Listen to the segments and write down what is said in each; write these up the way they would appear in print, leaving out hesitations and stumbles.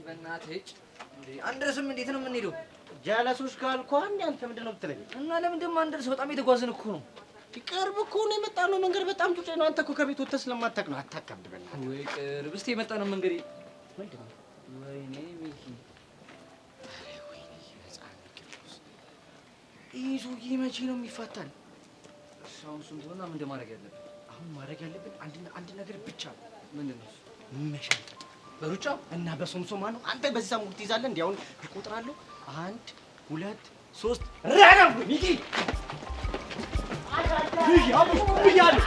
በእናትህ ሂድ። እንዴ አንደርስም። እንዴት ነው የምንሄደው? ጀለሶች ጋር አልኩህ። አንዴ አንተ ምንድን ነው የምትለኝ? እና ለምንድን ነው የማንደርሰው? በጣም የተጓዝን እኮ ነው። ቅርብ እኮ ነው የመጣነው መንገድ በጣም ጩጬ ነው። አንተ እኮ ከቤት ወጥተህ ስለማታውቅ ነው። አታካብድ በእናትህ። ወይ ቅርብ እስኪ የመጣነው መንገድ ምንድን ነው? ወይኔ ሚኪ፣ ይህ ሰውዬ መቼ ነው የሚፋታል? እሱ አሁን እሱን ተውና ምንድን ማድረግ ያለብን? አሁን ማድረግ ያለብን አንድና አንድ ነገር ብቻ ነው። ምንድን ነው እሱ? መሸምጠጥ በሩጫ እና በሶምሶማ ነው። አንተ በዚህ ሳምንት ትይዛለህ። እንዲህ አሁን እቆጥራለሁ። 1 2 3 ረገብ ሚኪ ሚኪ አቡሽ ብያለሁ።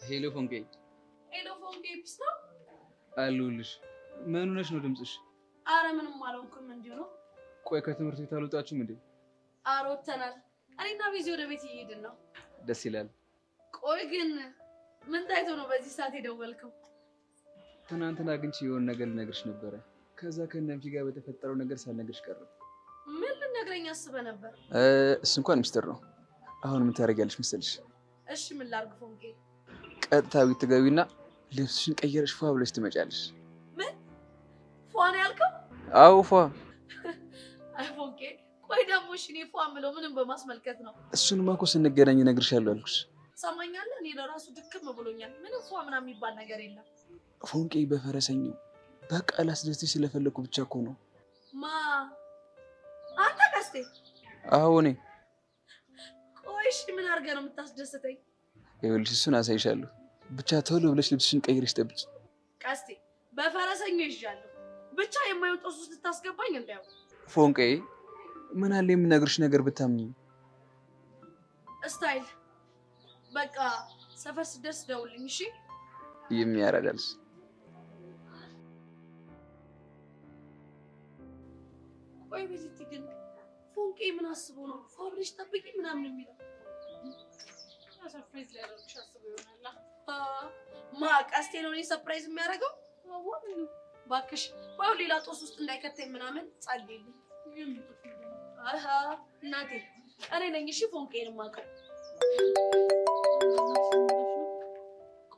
Hello ፎንቄ። Hello ፎንቄ፣ peace ነው አለሁልሽ። ምን ሆነሽ ነው ድምፅሽ? አረ ምንም አልሆንኩም፣ እንዲሁ ነው። ቆይ ከትምህርት ቤት አልወጣችሁም እንዴ? አረ ወጥተናል። እኔና ቤዚ ወደ ቤት እየሄድን ነው። ደስ ይላል። ቆይ ግን ምን ታይቶ ነው በዚህ ሰዓት የደወልከው? ትናንትና አግኝቼ የሆነ ነገር ልነግርሽ ነበረ። ከዛ ከእነ ሚኪ ጋር በተፈጠረው ነገር ሳልነግርሽ ቀረ። ምን ልነግረኝ አስበህ ነበር? እሱ እንኳን ሚስጥር ነው። አሁን ምን ታደርጊያለሽ መሰልሽ? እሺ ምን ላድርግ ፎንቄ? ቀጥታ ቤት ትገቢና ልብስሽን ቀይረሽ ፏ ብለሽ ትመጫለሽ። ምን ፏ ነው ያልከው? አዎ ፏ። አይ ፎንቄ፣ ቆይ ደግሞ እሺ እኔ ፏ የምለው ምንም በማስመልከት ነው? እሱንማ እኮ ስንገናኝ እነግርሻለሁ አልኩሽ። ትሰማኛለህ? እኔ ለራሱ ድክም ብሎኛል። ምንም ፏ ምናምን የሚባል ነገር የለም። ፎንቄ በፈረሰኛው በቃ ላስደስትሽ ስለፈለኩ ብቻ እኮ ነው። ማ አንተ ቀስቴ? አዎ እኔ። ቆይ እሺ ምን አድርገህ ነው የምታስደስተኝ? ይኸውልሽ እሱን አሳይሻለሁ። ብቻ ቶሎ ብለሽ ልብስሽን ቀይረሽ ጠብቂ። ቀስቴ በፈረሰኛው ይዣለሁ። ብቻ የማይወጣው ጦስ ውስጥ ልታስገባኝ እንዳይሆን። ፎንቄ ምን አለ የምነግርሽ ነገር ብታምኚ። Style በቃ ሰፈር ስደርስ ደውልኝ እሺ? የሚያረዳልሽ። ቆይ ቤዚቲ ግን ፎንቄ ምን አስቦ ነው ፏ ብለሽ ጠብቂ ምናምን የሚለው? Surprise ሊያደርግሽ አስቦ ይሆናል። ማ ቀስቴ ነው እኔን surprise የሚያደርገው? አዎ ምን ነው? እባክሽ ባይሆን ሌላ ጦስ ውስጥ እንዳይከተኝ ምናምን ጸልይልኝ። አሃ እናቴ እኔ ነኝ እሺ ፎንቄን የማውቀው።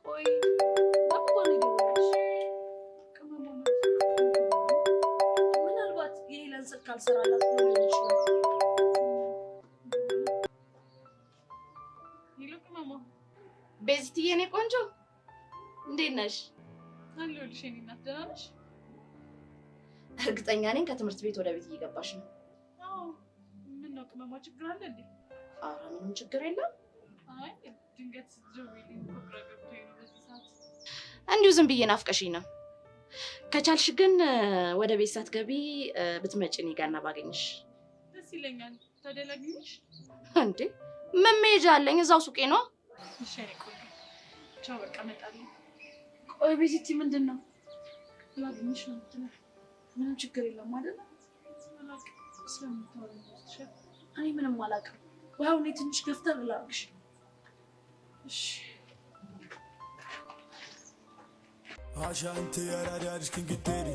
ቆይ ደግሞ ማን የደወለልሽ? ምናልባት የሄለን ስልክ አልሰራላት ብሎ ሊሆን ይችላል። Hello ቅመሟ። ቤዚትዬ የኔ ቆንጆ እንዴት ነሽ? አለሁልሽ የኔ እናት፣ ደህና ነሽ? እርግጠኛ ነኝ ከትምህርት ቤት ወደ ቤት እየገባሽ ነው። አዎ። ምን ነው ቅመሟ፣ ችግር አለ እንዴ? ኧረ ምንም ችግር የለም። አይ ድንገት ስትደውይልኝ እኮ ግራ ገብቶኝ ነው በዚህ ሰዓት። እንዲሁ ዝም ብዬ ናፍቀሽኝ ነው። ከቻልሽ ግን ወደ ቤት ሳትገቢ ብትመጪ እኔ ጋር እና ባገኝሽ ደስ ይለኛል። ታዲያ ላግኝሽ? እንዴ ምን መሄጃ አለኝ? እዛው ሱቄ ነው። እሺ የኔ ቆንጆ፣ ቻው፣ በቃ እመጣለሁ። ቆይ ቤዚቲ ምንድን ነው? ላግኝሽ ነው የምትለው? ምንም ችግር የለም አይደል? አላውቅም። ስለምታወሪኝ ነው የምትሻለው። እኔ ምንም አላውቅም። ባይሆን እኔ ትንሽ ገፍተር ላድርግሽ። እሺ። አሻንቲ የራዳድሽ ኪንግ ቴዲ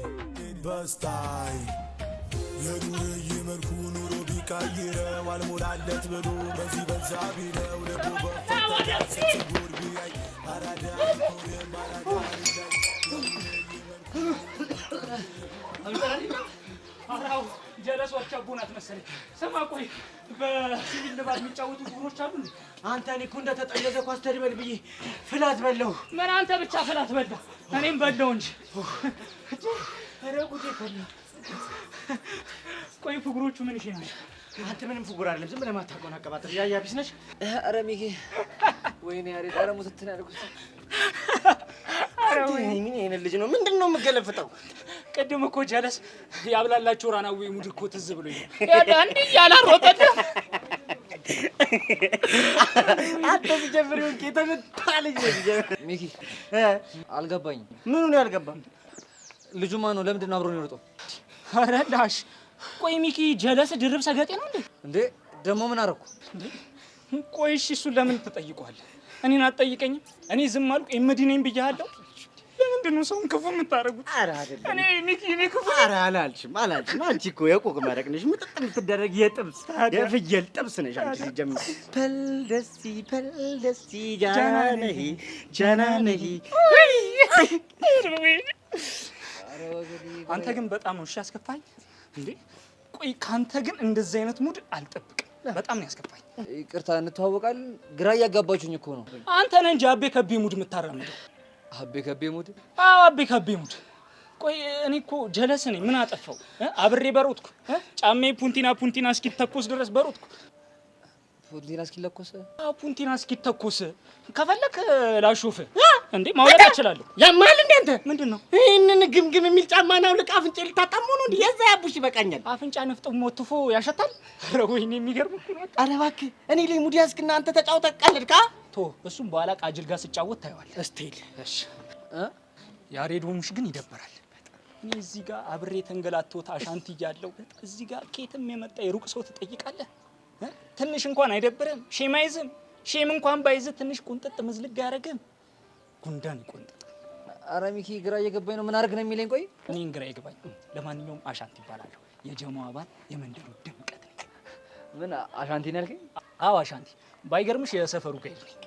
በስታይ የዱርዬ መልኩ ኑሮ ቢቀይረው አልሞላለት ብሎ በዚህ በዛ ቢለው ልቡ በፈተና ስትጎር ቢያይ አራዳ ቢሆንም አራዳ ቢላይ። አራው ጀለሶች አቦናት መሰለኝ። ስማ ቆይ በሲቪል ልባስ የሚጫወቱ ቡድኖች አሉ እንዴ? አንተ እኔ እኮ እንደተጠለዘ ኳስ ተድበል ብዬ ፍላት በላሁ። ምን አንተ ብቻ ፍላት በላ፣ እኔም በላሁ እንጂ። ኧረ ጉዴ ፈላ። ቆይ ፍጉሮቹ ምን እሺ ናቸው? አንተ ምንም ፍጉር አይደለም፣ ዝም ብለህ ማታውቀውን አቀባጥር። ያያ ቢስ ነሽ። ኧረ ሚኪ፣ ወይኔ ያሬድ፣ ኧረ ሙትትን ያልኩት። አንተ ምን አይነት ልጅ ነው? ምንድን ነው የምገለፍጠው? ቅድም እኮ ጀለስ ያብላላችሁ ራናዊ mood እኮ ትዝ ብሎኝ ነው። ያዳ እንዲህ ያላሮጠልህ። አንተ ሲጀምር ይሁን የተመታ ልጅ ነው ሲጀምር። ሚኪ አልገባኝም። ምኑ ነው ያልገባ? ልጁ ማን ነው? ለምንድን ነው አብሮን የሮጠው? ኧረ ላሽ ቆይ ሚኪ ጀለስ ድርብ ሰገጤ ነው እንዴ? እንዴ ደግሞ ምን አደረኩ? ቆይ እሺ እሱን ለምን ትጠይቀዋለህ? እኔን አትጠይቀኝም? እኔ ዝም አልኩ። ኤምዲ ነኝ ብያለሁ። ለምንድን ነው ሰውን ክፉ የምታደርጉት? ኧረ አይደለም። እኔ ሚኪ እኔ ክፉ ኧረ አላልሽም አላልሽም። አንቺ እኮ የቆቅ መረቅ ነሽ፣ ምጥጥ የምትደረግ የጥብስ የፍየል ጥብስ ነሽ አንቺ ሲጀምር። ፐልደሲ ፐልደሲ ጃነሂ ጃናነሂ። አንተ ግን በጣም ነው እሺ ያስከፋኝ። እንዴ ቆይ ካንተ ግን እንደዚህ አይነት mood አልጠብቅም። በጣም ነው ያስከፋኝ። ይቅርታ እንተዋወቃለን። ግራ እያጋባችሁኝ እኮ ነው። አንተ ነህ እንጂ አቤ ከቤ mood የምታራምደው። አቤ ከቤ mood? አዎ አቤ ከቤ mood። ቆይ እኔ እኮ ጀለስ ነኝ። ምን አጠፋው? አብሬ በሮጥኩ፣ ጫሜ ፑንቲና ፑንቲና እስኪተኮስ ድረስ በሮጥኩ። ፑንቲና እስኪለኮስ? አዎ ፑንቲና እስኪተኮስ። ከፈለክ ላሾፍ እንዴ ማውለቅ እችላለሁ። ያማል እንዴ አንተ? ምንድን ነው ይህንን ግምግም የሚል ጫማ ነው ልቅ አፍንጫ ልታጣሙ ነው እንዴ? የዛ ያቡሽ ይበቃኛል። አፍንጫ ንፍጥ ሞትፎ ያሸታል። ኧረ ወይኔ የሚገርም እኮ ነው። ኧረ እባክህ እኔ ላይ mood ያዝክና አንተ ተጫውተህ ቀለድካ። ቶ እሱም በኋላ ቃጅል ጋር ስጫወት ታየዋለህ። እስቴል እሺ ያሬድ ሆምሽ ግን ይደብራል። እኔ እዚህ ጋር አብሬ ተንገላቶት አሻንቲ እያለሁ እዚህ ጋር ኬትም የመጣ የሩቅ ሰው ትጠይቃለህ። ትንሽ እንኳን አይደብርም? Shame አይዝም? Shame እንኳን ባይዝ ትንሽ ቁንጥጥ ምዝልግ አያደርግም? ጉንዳን ይቆንጥጥ። ኧረ ሚኪ ግራ እየገባኝ ነው። ምን አድርግ ነው የሚለኝ? ቆይ እኔን ግራ ይገባኝ። ለማንኛውም አሻንቲ ይባላለሁ። የጀማው አባል፣ የመንደሩ ድምቀት ነኝ። ምን አሻንቲ ነው ያልከኝ? አዎ አሻንቲ። ባይገርምሽ የሰፈሩ guide ነኝ።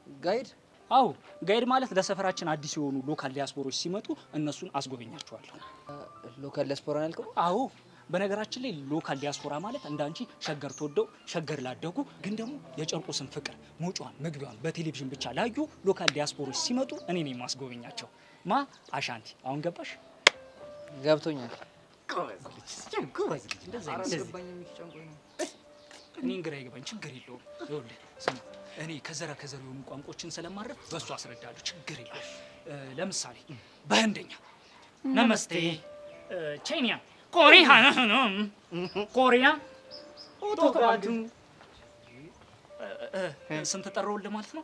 Guide? አዎ guide ማለት ለሰፈራችን አዲስ የሆኑ local ዲያስፖሮች ሲመጡ እነሱን አስጎበኛቸዋለሁ። Local ዲያስፖራ ነው ያልከው? አዎ። በነገራችን ላይ local ዲያስፖራ ማለት እንዳንቺ ሸገር ተወደው ሸገር ላደጉ ግን ደግሞ የጨርቆስን ፍቅር መውጫዋን መግቢያዋን በቴሌቪዥን ብቻ ላዩ local ዲያስፖሮች ሲመጡ እኔ ነኝ ማስጎበኛቸው። ማ አሻንቲ። አሁን ገባሽ? ገብቶኛል። ጎበዝ ልጅ ጎበዝ ልጅ። እንደዚህ አይነት እንደዚህ እኔን ግራ ይገባኝ። ችግር የለውም። ይኸውልህ ስማ፣ እኔ ከዘራ ከዘር የሆኑ ቋንቋዎችን ስለማረፍ በእሱ አስረዳለሁ። ችግር የለውም። ለምሳሌ በህንደኛ ነመስቴ፣ ቻይኒያ ኮሪያ ኮሪያ ኦቶግራቱ ስንት ጠራሁልህ ማለት ነው?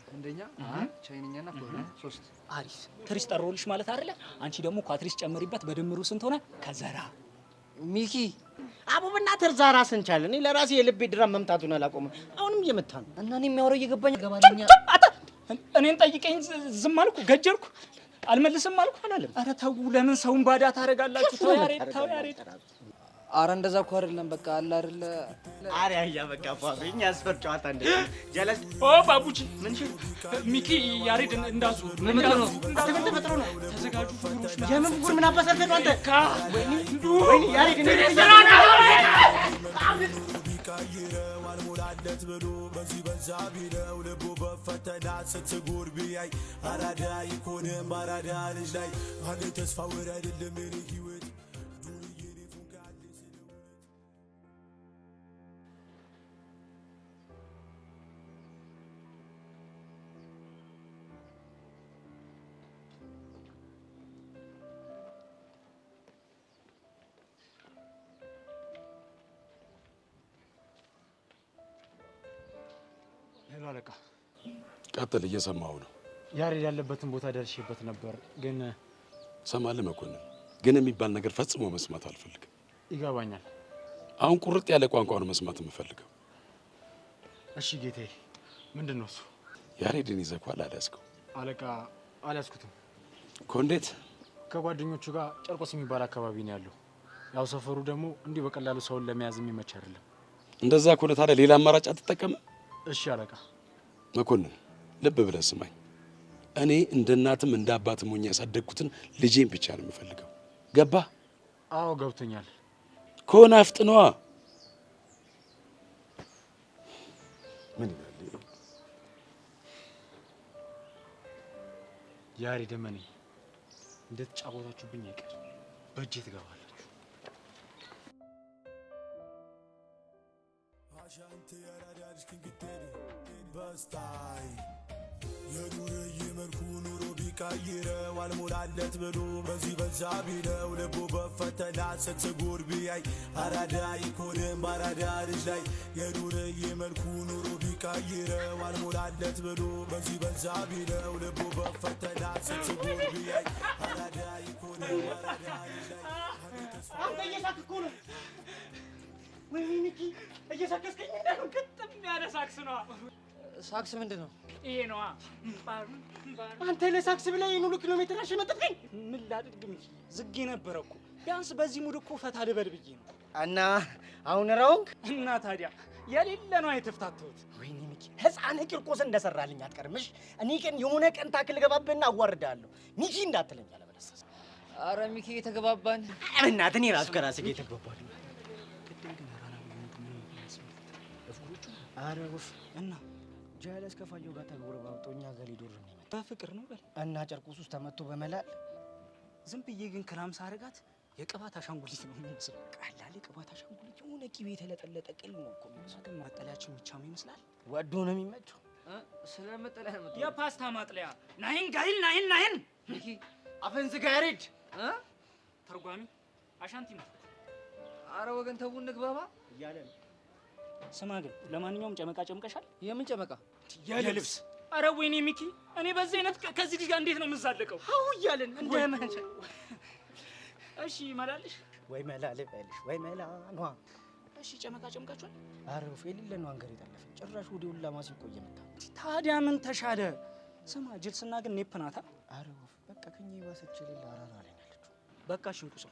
ህንደኛ፣ ቻይንኛና ኮሪያ 3። አሪፍ። ትሪስ ጠራሁልሽ ማለት አይደለ? አንቺ ደግሞ ኳትሪስ ጨምሪበት። በድምሩ ስንት ሆነ? ከዘራ ሚኪ አቡ በእናትህ እርዛ ራስን ቻል። እኔ ለራሴ የልቤ ድራም መምታቱን አላቆምም። አሁንም እየመታ ነው። እና እኔ የሚያወራው እየገባኝ ገባኛ። እኔን ጠይቀኝ ዝም አልኩ፣ ገጀርኩ፣ አልመልስም አልኩ አላለም። ኧረ ተው፣ ለምን ሰውን ባዳ ታደርጋላችሁ? ተው ያሬድ፣ ተው ያሬድ። ኧረ እንደዛ እኮ አይደለም። በቃ አለ አይደለ? ኧረ ያያ በቃ ፏ በይ። እኛ ሰፈር ጨዋታ እንደ ጀለስ። ኦ ባቡጂ፣ ምን ሚኪ ያሬድ እንዳዙ ምን ምንድን ነው? አንተ ምን ተፈጥሮ ነው? ተዘጋጁ ፍጉሮች። የምን ፍጉር? ምን አባሰርተህ ነው አንተ? ወይኔ ያሬድ፣ እኔ ቢቀይረው አልሞላለት ብሎ በዚህ በዛ ቢለው ልቡ በፈተና ስትጎር ቢያይ አራዳ ይኮንም አራዳ ልጅ ላይ አለ ተስፋ ወር አይደለም የኔ ህይወት ዱርዬ እኔ ፉንጋ አለኝ ስለ እውነት። Hello አለቃ። ቀጥል፣ እየሰማሁ ነው። ያሬድ ያለበትን ቦታ ደርሼበት ነበር ግን ሰማለህ መኮንን፣ ግን የሚባል ነገር ፈጽሞ መስማት አልፈልግም። ይገባኛል። አሁን ቁርጥ ያለ ቋንቋ ነው መስማት የምፈልገው። እሺ ጌቴ፣ ምንድን ነው እሱ? ያሬድን ይዘኳል አልያዝከው? አለቃ አልያዝኩትም። እኮ እንዴት? ከጓደኞቹ ጋር ጨርቆስ የሚባል አካባቢ ነው ያለው። ያው ሰፈሩ ደግሞ እንዲህ በቀላሉ ሰውን ለመያዝ የሚመች አይደለም። እንደዛ ከሆነ ታዲያ ሌላ አማራጭ አትጠቀምም? እሺ አለቃ። መኮንን ልብ ብለህ ስማኝ። እኔ እንደ እናትም እንደ አባትም ሆኜ ያሳደግኩትን ልጄን ብቻ ነው የምፈልገው። ገባ? አዎ ገብቶኛል። ከሆነ አፍጥነዋ። ምን ይላል ያሬድ? እመነኝ እንደተጫወታችሁብኝ አይቀር በእጄ ትገባላችሁ። አሻንቲ የራዳ ልጅ ኪንግ ቴዲ በስታይ የዱርዬ መልኩ ኑሮ ቢቀይረው አልሞላለት ብሎ በዚህ በዛ ቢለው ልቡ በፈተና ስንት ቢያይ አራዳ ይኮንም በአራዳ ልጅ ላይ የዱርዬ መልኩ ኑሮ ቢቀይረው አልሞላለት ብሎ በዚህ በዛ ቢለው ልቡ በፈተና ስንት ቢያይ አራዳ ይኮንም በአራዳ ልጅ ላይ። አንተ እየሳክ እኮ ነው። ወይኔ ሚኪ እየሳከስከኝ እንዳይሆን። ግጥም ያለ ሳክስ ነዋ። ሳክስ ምንድን ነው? ይሄ ነዋ። አንተ ለሳክስ ብለህ ይሄን ሁሉ ኪሎ ሜትር አሸመጠጥከኝ። ምን ላድርግ ሚኪ፣ ዝጌ ነበረ እኮ። ቢያንስ በዚህ mood እኮ ፈታ ልበል ብዬ ነው። እና አሁን wrong። እና ታዲያ የሌለ ነው የተፍታተሁት። ወይኔ ሚኪ ህፃን ቂርቆስ እንደሰራልኝ አትቀርምሽ። እኔ ቀን የሆነ ቀን tackle ገባብህና አዋርድሃለሁ። ሚኪ እንዳትለኝ አለበለዚያ። አረ ሚኪ የተገባባን። በእናትህ እኔ ራሱ ከራሴ ጋር የተግባባሁ። አረ ወፍ እና ጀለስ ከፋየው ጋር ተጎረባብጦ እኛ ጋር ሊዶር ነው የመጣው። በፍቅር ነው በል። እና ጨርቆስ ውስጥ ተመቶ በመላል። ዝም ብዬ ግን ክላም ሳረጋት የቅባት አሻንጉሊት ነው የሚመስለው። ቀላል የቅባት አሻንጉሊት የሆነ ቂቤ የተለጠለጠ ቅል ነው እኮ የሚመስለው። ግን ማጠለያችን የሚቻም ይመስላል። ወዶ ነው የሚመቸው። ስለ መጠለያ ነው። የፓስታ ማጥለያ ናይን ጋይል ናይን ናይን። ሚኪ አፍህን ዝጋ ያሬድ። ተርጓሚ አሻንቲ ነው። አረ ወገን ተው እንግባባ እያለ ነው። ስማ ግን ለማንኛውም ጨመቃ ጨምቀሻል? የምን ጨመቃ? የልብስ። አረ ወይኔ ሚኪ፣ እኔ በዚህ አይነት ከዚህ ልጅ ጋር እንዴት ነው የምዛለቀው? አው እያለን እንደ እሺ መላልሽ ወይ መላ ልበልሽ ወይ መላ ነዋ። እሺ ጨመቃ ጨምቃችኋል? አረ ወፍ የሌለ ነው አንገር የጠለፈኝ። ጭራሽ ወደ ሁላ ማሲንቆ እየመታ። ታዲያ ምን ተሻለ? ስማ ጅልስና ግን ኔፕ ናታ። አረ ወፍ በቃ ከኛ የባሰች የሌለ አራራ ላይ ነው ያለችው። በቃ ሽንቁ ሰው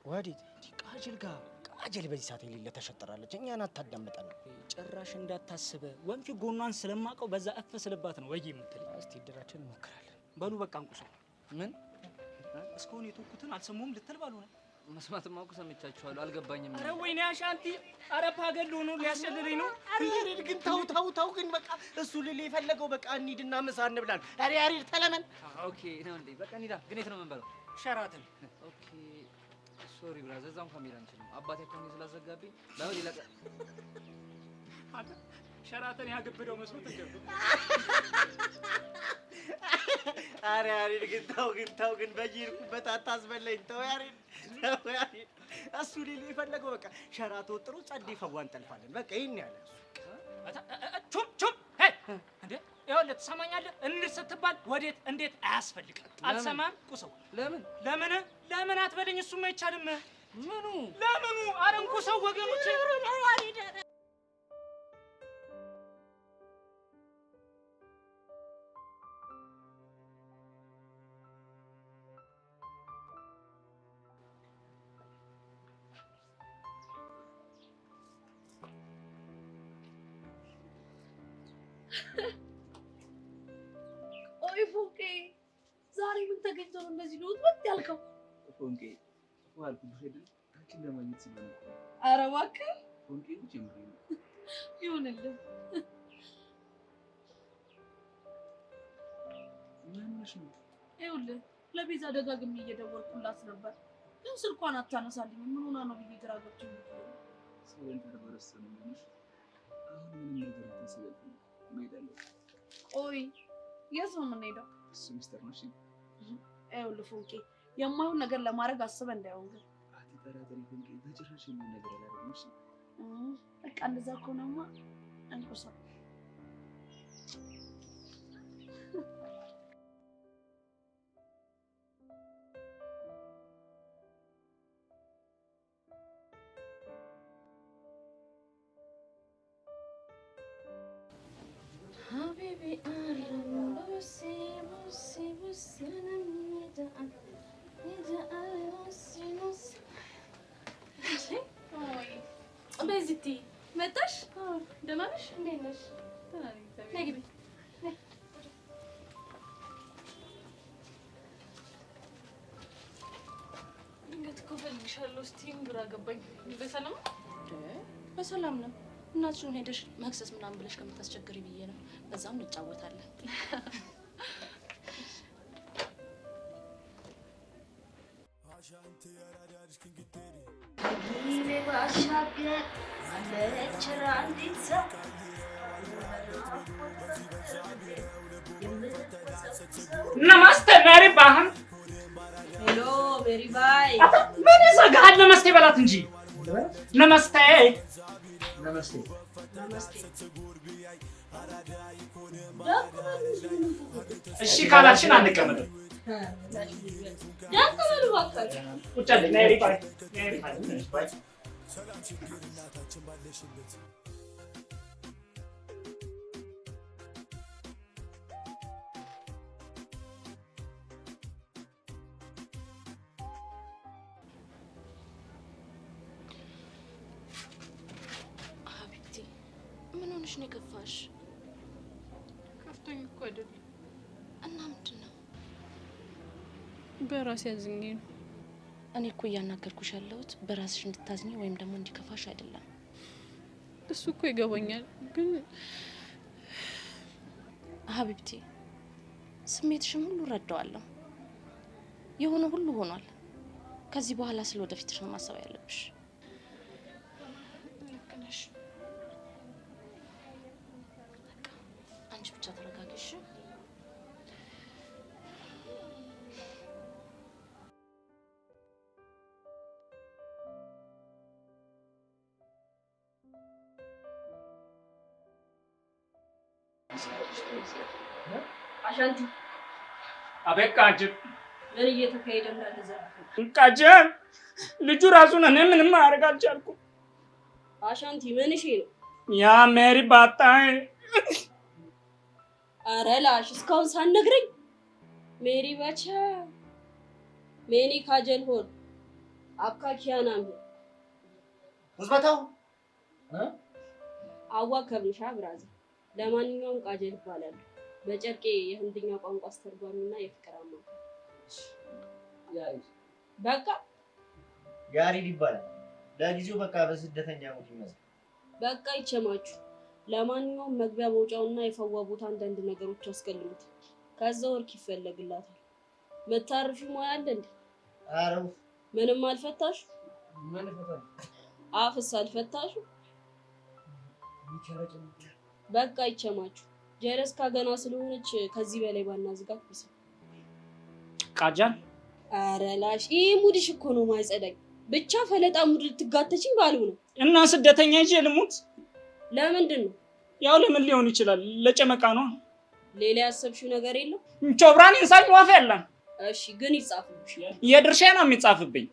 ወዴት? ቃጅል ጋር። ቃጅል በዚህ ሰዓት የሌለ ተሸጥራለች። እኛን አታዳምጠንም። ጭራሽ እንዳታስበ ወንፊ ጎኗን ስለማቀው በዛ እፍ ስልባት ነው ወይ የምትለኝ። እስቲ እድራችን እንሞክራለን። በሉ በቃ እንቁ ሰው። ምን እስካሁን የተውኩትን አልሰሙም ልትል ባልሆነ መስማትማ እኮ ሰምቻችኋለሁ፣ አልገባኝም። አረ ወይኔ አሻንቲ፣ አረ ፓገል ሆኖ ሊያስጨልለኝ ነው። አረ ያሬድ ግን ተው ተው ተው ግን በቃ እሱ ልል የፈለገው በቃ እንሂድና ምሳ እንብላል። አረ ያሬድ ተለመን። Okay ነው እንዴ? በቃ እንሂዳ። ግን የት ነው የምንበላው? ሸራተን። Okay sorry brother፣ እዛ እንኳን መሄድ አንችልም። አባቴ account ስላዘጋብኝ ባይሆን ሌላ ቀን። አንተ ሸራተን ያገበደው መስሎት እንደ። አረ ያሬድ ግን ተው ግን ተው ግን በየሄድኩበት አታስበላኝ። ተው ያሬድ ተው ያሬድ። እሱ ሊል የፈለገው በቃ ሸራ ተወጥሮ ጸዴ ፈዋን ጠልፋለን። በቃ ይሄን ያለ እሱ። ቹም ቹም እንዴ ይኸውልህ፣ ትሰማኛለህ? እንሂድ ስትባል ወዴት እንዴት አያስፈልግም። አልሰማም ቁሰው። ለምን ለምን ለምን አትበለኝ። እሱም አይቻልም። ምኑ ለምኑ? አረ እንቁሰው ወገኖቼ። ቆይ ፎንቄ፣ ዛሬ ምን ተገኝቶ ነው እንደዚህ ልውጥ ያልከው? ፎንቄ አልኩብሽ አይደል? አንቺን ለማግኘት ስለሆነ እኮ ነው። ኧረ እባክህ ፎንቄ ጀምሬ ነው። ይሁንልህ። ምን ሆነሽ ነው? ይኸውልህ ለቤዛ ደጋግሜ እየደወልኩላት ነበር፣ ግን ስልኳን አታነሳልኝም። ምን ሆና ነው ብዬ ግራ ገብቶኝ እኮ ነው። silent አድርጋ ረስታ ነው የሚሆንሽ። አሁን ምንም ነገር ልታስቢ አልፈልግም። መሄድ አለብን። ቆይ የት ነው የምንሄደው? እሱ ሚስጥር ነው። እሺ ይኸውልህ ፎንቄ፣ የማይሆን ነገር ለማድረግ አስበህ እንዳይሆን ግን። አትጠራጠሪ ፎንቄ፣ በጭራሽ የሚሆን ነገር አላደርግም። እሺ በቃ እንደዛ ከሆነማ እንቁሰው። حبيبي أهلا بوسي بوسي بوسي أنا نداء نداء نصي نص ቤዚቲ መጣሽ? ደህና ነሽ? እንዴት ነሽ? ነይ ግቢ። ድንገት እኮ እፈልግሻለሁ ስትይኝ ግራ ገባኝ። በሰላም በሰላም ነው። እናትሽን ሄደሽ መክሰስ ምናምን ብለሽ ከምታስቸግሪ ብዬ ነው። በዛም እንጫወታለን። नमस्ते मेरी बहन। Hello मेरी भाई። ምን ይዘጋሃል? नमस्ते በላት እንጂ። नमस्ते नमस्ते नमस्ते። እሺ ካላችን አንቀመጥም። ደቅ በሉ እባካችሁ። ቁጭ አለ मेरी भाई मेरी भाई። حبيبتي ምን ሆነሽ ነው የከፋሽ? ከፍቶኝ እኮ አይደለም። እና ምንድን ነው? በራሴ አዝኜ ነው። እኔ እኮ እያናገርኩሽ ያለሁት በራስሽ እንድታዝኚ ወይም ደግሞ እንዲከፋሽ አይደለም። እሱ እኮ ይገባኛል፣ ግን حبيبتي ስሜትሽን ሁሉ እረዳዋለሁ። የሆነ ሁሉ ሆኗል። ከዚህ በኋላ ስለ ወደፊትሽ ነው ማሰብ ያለብሽ። ልክ ነሽ። አንቺ ብቻ ተረጋጊ እሺ? አሻንቲ አቤት ቃጅል። ምን እየተካሄደ እንዳለ ዘርፍ ቃጅል፣ ልጁ ራሱን እኔ ምንም ማድረግ አልቻልኩም። አሻንቲ ምን እሺ ነው? ያ ሜሪ ባጣይ። ኧረ ላሽ እስካሁን ሳትነግረኝ። मेरी बच्चा मैंने काजल होर आपका क्या नाम है? ውዝበታው አዋከብንሻ brother። ለማንኛውም ቃጀል ይባላሉ። በጨርቄ የህንድኛ ቋንቋ አስተርጓሚና የፍቅር አማካሪ። በቃ ያሬድ ይባላል። ለጊዜው በቃ በስደተኛ mood ይመስል በቃ ይቸማችሁ። ለማንኛውም መግቢያ መውጫውና የፈዋ ቦታ አንዳንድ ነገሮች አስቀልሙት። ከዛ ወርቅ ይፈለግላታል። መታረፊ ሙያ አለ እንዴ? ኧረ ምንም አልፈታሹ? ምን ፈታል? አፍስ አልፈታሹ? በቃ ይቸማችሁ። ጀረስካ ገና ስለሆነች ከዚህ በላይ ባናዝጋት ቢስ ቃጃል ኧረ ላሽ ይሄ mood ሽ እኮ ነው ማይጸዳኝ። ብቻ ፈለጣ mood ልትጋተችኝ ባልሆነ እና ስደተኛ ይዤ ልሙት? ለምንድን ነው? ያው ለምን ሊሆን ይችላል? ለጨመቃ ነው። ሌላ ያሰብሽው ነገር የለም? ቾብራን ኢንሳኝ ዋፍ የለም። እሺ ግን ይጻፍብሽ። የድርሻ ነው የሚጻፍብኝ።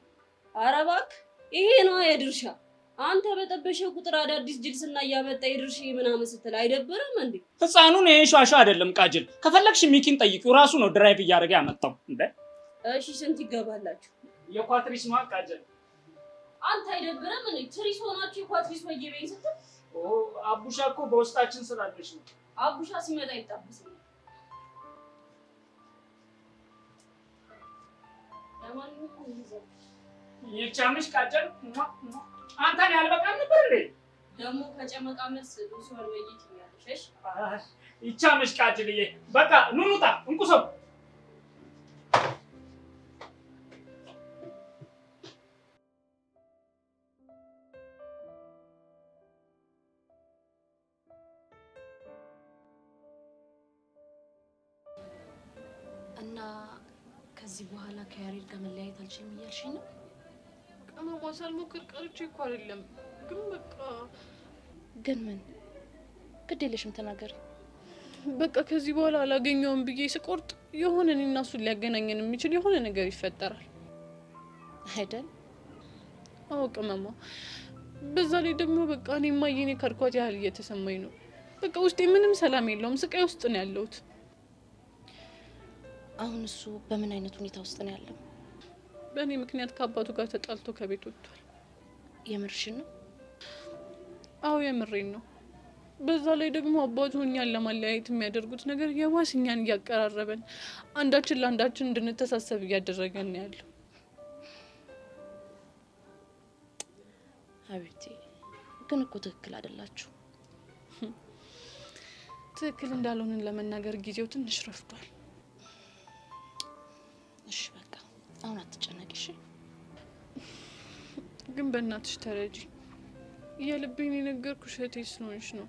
ኧረ እባክህ ይሄ ነው የድርሻ። አንተ በጠበሸ ቁጥር አዳዲስ ጅልስና እያመጣ የድርሻ ምናምን ስትል አይደብርም እንዴ? ህፃኑን ይሄ ሿሿ አይደለም ቃጅል። ከፈለግሽ ሚኪን ጠይቂው፣ ራሱ ነው drive እያደረገ ያመጣው። እንዴ እሺ ስንት ይገባላችሁ? የኳትሪስ ነው ቃጅል። አንተ አይደብርም እንዴ? ትሪስ ሆናችሁ የኳትሪስ ወየበኝ ስትል ኦ አቡሻ እኮ በውስጣችን ስላለች ነው። አቡሻ ሲመጣ ይጣበሳል። ለማንኛውም ይዘው ይቻምሽ ቃጀል። አንተን ያልበቃም ነበር እንዴ? ደግሞ ከጨመቃ መልስ ልብሷን ወይት ይኛለሽ። እሺ ይቻምሽ ቃጅልዬ። በቃ ኑ እንውጣ፣ እንቁ ሰው። እና ከዚህ በኋላ ከያሬድ ጋር መለያየት አልችልም እያልሽኝ ነው? ቅመሟ ሳልሞክር ቀርቼ እኮ አይደለም፣ ግን በቃ ግን ምን? ግድ የለሽም ተናገሪ። በቃ ከዚህ በኋላ አላገኘውም ብዬ ስቆርጥ የሆነ እኔና እሱን ሊያገናኘን የሚችል የሆነ ነገር ይፈጠራል አይደል? አዎ ቅመሟ። በዛ ላይ ደግሞ በቃ እኔ እማዬን የካድኳት ያህል እየተሰማኝ ነው። በቃ ውስጤ ምንም ሰላም የለውም። ስቃይ ውስጥ ነው ያለሁት። አሁን እሱ በምን አይነት ሁኔታ ውስጥ ነው ያለው? በእኔ ምክንያት ከአባቱ ጋር ተጣልቶ ከቤት ወጥቷል። የምርሽን ነው? አዎ የምሬን ነው። በዛ ላይ ደግሞ አባቱ እኛን ለማለያየት የሚያደርጉት ነገር የባስ እኛን እያቀራረበን አንዳችን ለአንዳችን እንድንተሳሰብ እያደረገን ነው ያለው። حبيبتي ግን እኮ ትክክል አይደላችሁ። ትክክል እንዳልሆንን ለመናገር ጊዜው ትንሽ ረፍዷል። እሺ በቃ አሁን አትጨነቂ እሺ። ግን በእናትሽ ተረጂ። የልቤን የነገርኩሽ እህቴ ስለሆንሽ ነው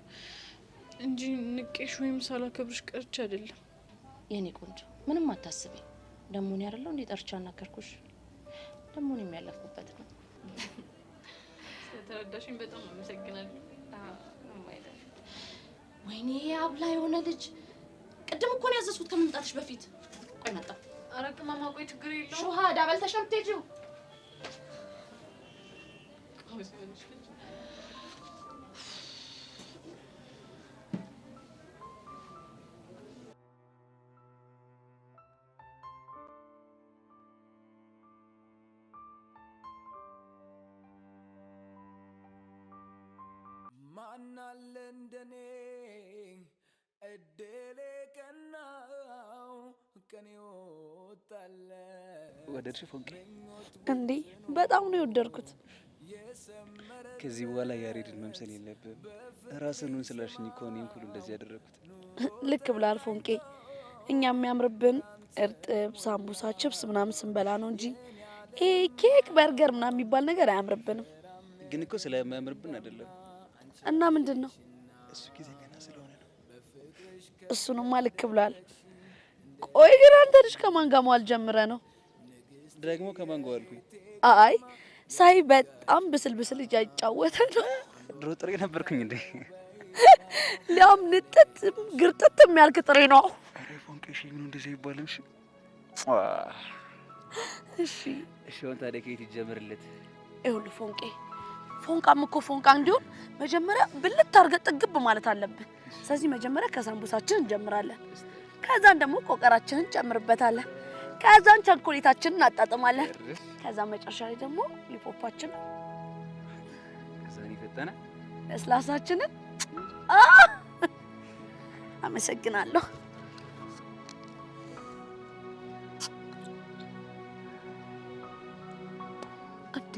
እንጂ ንቄሽ ወይም ሳላከብርሽ ቀርቼ አይደለም። የኔ ቆንጆ ምንም አታስቢ። ደሞ እኔ አይደለሁ እንዴ ጠርቼ አናገርኩሽ? ደሞ እኔም ያለፍኩበት ነው። ስለተረዳሽኝ በጣም አመሰግናለሁ። ወይኔ አብላ የሆነ ልጅ ቅድም እኮ ነው ያዘዝኩት ከመምጣትሽ በፊት። ቆይ መጣሁ። ኧረ ቅመማ ቆይ ችግር የለውም። ሹሃዳ በልተሽ ነው የምትሄጂው? ማናለ እንደኔ እድሌ ቀናው ቀን ይወጣለት። ወደድሽ ፎንቄ? እንዴ በጣም ነው የወደድኩት። ከዚህ በኋላ ያሬድን መምሰል የለብህም። ራስህን ሁን ስላልሽኝ እኮ እኔም ሁሉ እንደዚህ ያደረግኩት። ልክ ብላል ፎንቄ። እኛ የሚያምርብን እርጥብ፣ ሳምቡሳ፣ ችፕስ ምናምን ስንበላ ነው እንጂ ይሄ ኬክ፣ በርገር ምናምን የሚባል ነገር አያምርብንም። ግን እኮ ስለማያምርብን አይደለም። እና ምንድን ነው እሱ ጊዜ ገና ስለሆነ ነው። እሱንማ ልክ ብሏል። ቆይ ግን አንተ ልጅ ከማን ጋር መዋል ጀምረህ ነው? ደግሞ ከማን ጋር ዋልኩኝ? አይ ሳይ በጣም ብስል ብስል እያጫወተ ነው። ድሮ ጥሬ ነበርኩኝ እንዴ? ሊያውም ንጥጥ ግርጥጥ የሚያልክ ጥሬ ነው። ኧረ ፎንቄ እሺ፣ ምን እንደዚህ አይባልም። እሺ እሺ እሺ፣ አሁን ታዲያ ከየት ይጀምርለት? ይኸውልህ ፎንቄ፣ ፎንቃም እኮ ፎንቃ እንዲሆን መጀመሪያ ብልት አድርገህ ጥግብ ማለት አለብን። ስለዚህ መጀመሪያ ከሳምቡሳችን እንጀምራለን። ከዛን ደግሞ ቆቀራችንን እንጨምርበታለን። ከዛን ቸኮሌታችንን እናጣጥማለን። ከዛ መጨረሻ ላይ ደግሞ ሊፖፓችንን፣ ከዛን የፈጠነ ለስላሳችንን። አመሰግናለሁ። እንዴ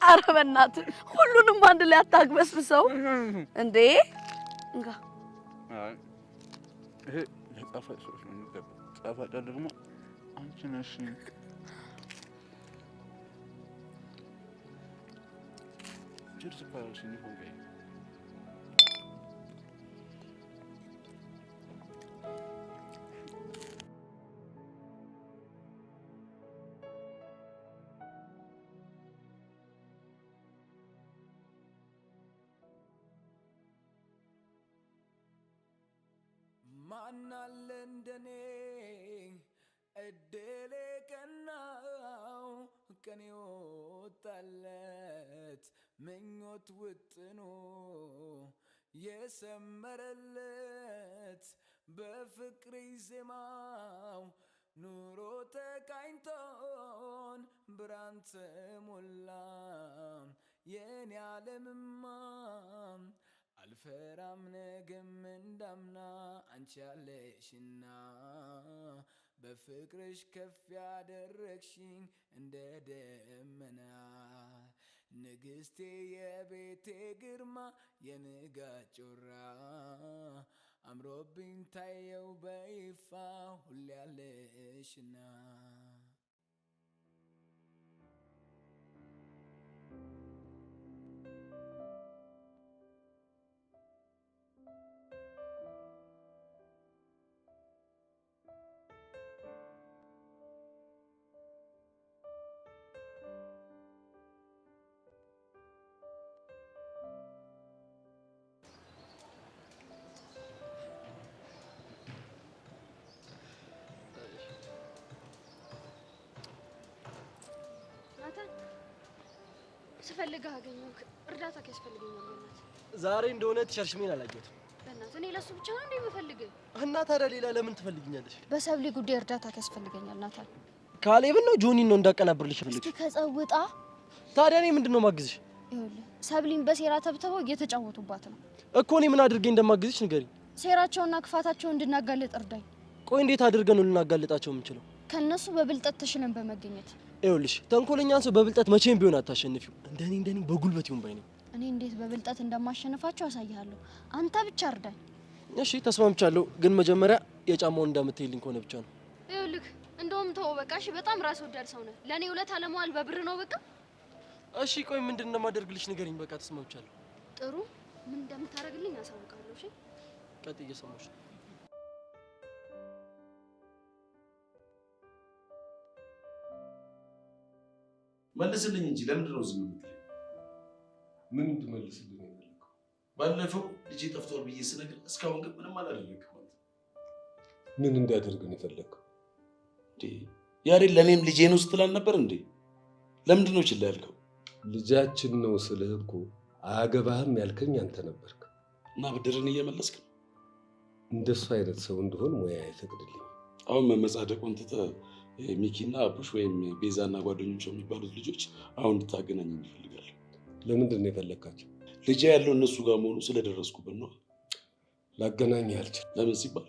ኧረ በእናትህ ሁሉንም አንድ ላይ አታግበስብሰው እንዴ! እንካ። ይሄ ለጣፋጭ ሰዎች ነው የሚገባው። ጣፋጯ ደግሞ አንቺ ነሽ። Cheers ይባላል ሲኒ ፎንቄ። ማናለ እንደኔ እድሌ ቀናው ቀን ይወጣለት ምኞት ውጥኖ የሰመረለት በፍቅር ዜማው ኑሮ ተቃኝቶን ብርሃን ተሞላ የኔ ዓለምማ አልፈራም ነገም እንዳምና አንቺ ያለሽና በፍቅርሽ ከፍ ያደረግሽኝ እንደ ደመና ንግስቴ የቤቴ ግርማ የንጋት ጮራ አምሮብኝ ታየው በይፋ ሁሌ ያለሽና። ናታን፣ ስፈልግህ አገኘሁህ። እርዳታ ያስፈልገኛል። በእናትህ ዛሬ እንደሆነ teacher ሽሜን አላየሁትም። በእናትህ እኔ ለሱ ብቻ ነው እንዴ የምፈልግህ? እና ታዲያ ሌላ ለምን ትፈልግኛለሽ? በሰብሊ ጉዳይ እርዳታ ያስፈልገኛል ናታን። ካሌብን ነው ጆኒን ነው እንዳቀናብርልሽ እስኪ ፈልግሽ? ከጸውጣ ታዲያ እኔ ምንድን ነው ማግዝሽ? ይኸውልህ ሰብሊን በሴራ ተብትበው እየተጫወቱባት ነው እኮ እኔ ምን አድርጌ እንደማግዝሽ ንገሪኝ። ሴራቸውና ክፋታቸውን እንድናጋልጥ እርዳኝ። ቆይ እንዴት አድርገን ነው ልናጋልጣቸው የምንችለው? ከነሱ በብልጠት ተሽለን በመገኘት። ይኸውልሽ ተንኮለኛን ሰው በብልጠት መቼም ቢሆን አታሸንፊው። እንደኔ እንደኔ በጉልበት ይሁን ባይ ነኝ። እኔ እንዴት በብልጠት እንደማሸንፋቸው አሳይሃለሁ። አንተ ብቻ እርዳኝ። እሺ ተስማምቻለሁ፣ ግን መጀመሪያ የጫማውን እንዳምትይልኝ ከሆነ ብቻ ነው። ይኸውልህ እንደውም ተወው በቃ። እሺ በጣም ራስ ወዳድ ሰው ነህ። ለእኔ ውለታ ለመዋል በብር ነው በቃ። እሺ ቆይ ምንድን እንደማደርግልሽ ንገሪኝ። በቃ ተስማምቻለሁ። ጥሩ፣ ምን እንደምታደርግልኝ አሳውቃለሁ። እሺ ቀጥ እየሰማሁሽ ነው። መልስልኝ እንጂ ለምንድን ነው ዝም የምትለኝ? ምን እንድመልስልህ ነው የፈለከው? ባለፈው ልጄ ጠፍቷል ብዬ ስነግርህ እስካሁን ግን ምንም አላደረግክም። ምን እንዳደርግ ነው የፈለከው? እንዴ ያሬድ ለእኔም ልጄ ነው ስትል አልነበር እንዴ? ለምንድን ነው ችላ ያልከው? ልጃችን ነው ስልህ እኮ አያገባህም ያልከኝ አንተ ነበርክ። እና ብድርን እየመለስክ ነው። እንደሱ አይነት ሰው እንደሆን ሙያ አይፈቅድልኝም። አሁን መመጻደቁን ትተህ ሚኪና አቡሽ ወይም ቤዛና ጓደኞቿ የሚባሉት ልጆች አሁን እንድታገናኘኝ እፈልጋለሁ። ለምንድን ነው የፈለግካቸው? ልጄ ያለው እነሱ ጋር መሆኑ ስለደረስኩበት ነው። ላገናኝህ አልችልም። ለምን ሲባል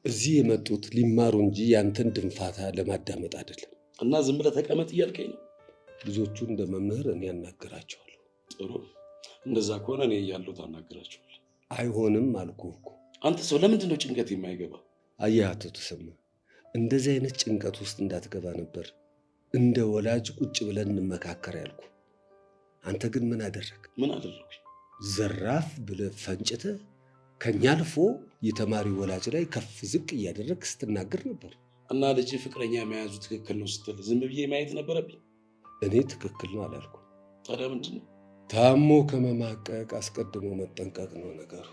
እዚህ የመጡት ሊማሩ እንጂ ያንተን ድንፋታ ለማዳመጥ አይደለም። እና ዝም ብለህ ተቀመጥ እያልከኝ ነው? ልጆቹ እንደ መምህር እኔ አናግራቸዋለሁ። ጥሩ፣ እንደዛ ከሆነ እኔ እያለሁ ታናግራቸዋለህ። አይሆንም አልኩህ እኮ። አንተ ሰው ለምንድን ነው ጭንቀት የማይገባ? አየህ አቶ ተሰማ፣ እንደዚህ አይነት ጭንቀት ውስጥ እንዳትገባ ነበር እንደ ወላጅ ቁጭ ብለን እንመካከር ያልኩ። አንተ ግን ምን አደረግ? ምን አደረግኩኝ? ዘራፍ ብለህ ፈንጭተህ ከኛ አልፎ የተማሪ ወላጅ ላይ ከፍ ዝቅ እያደረግ ስትናገር ነበር። እና ልጅ ፍቅረኛ መያዙ ትክክል ነው ስትል ዝም ብዬ ማየት ነበረብኝ? እኔ ትክክል ነው አላልኩም። ታዲያ ምንድን ነው? ታሞ ከመማቀቅ አስቀድሞ መጠንቀቅ ነው ነገሩ።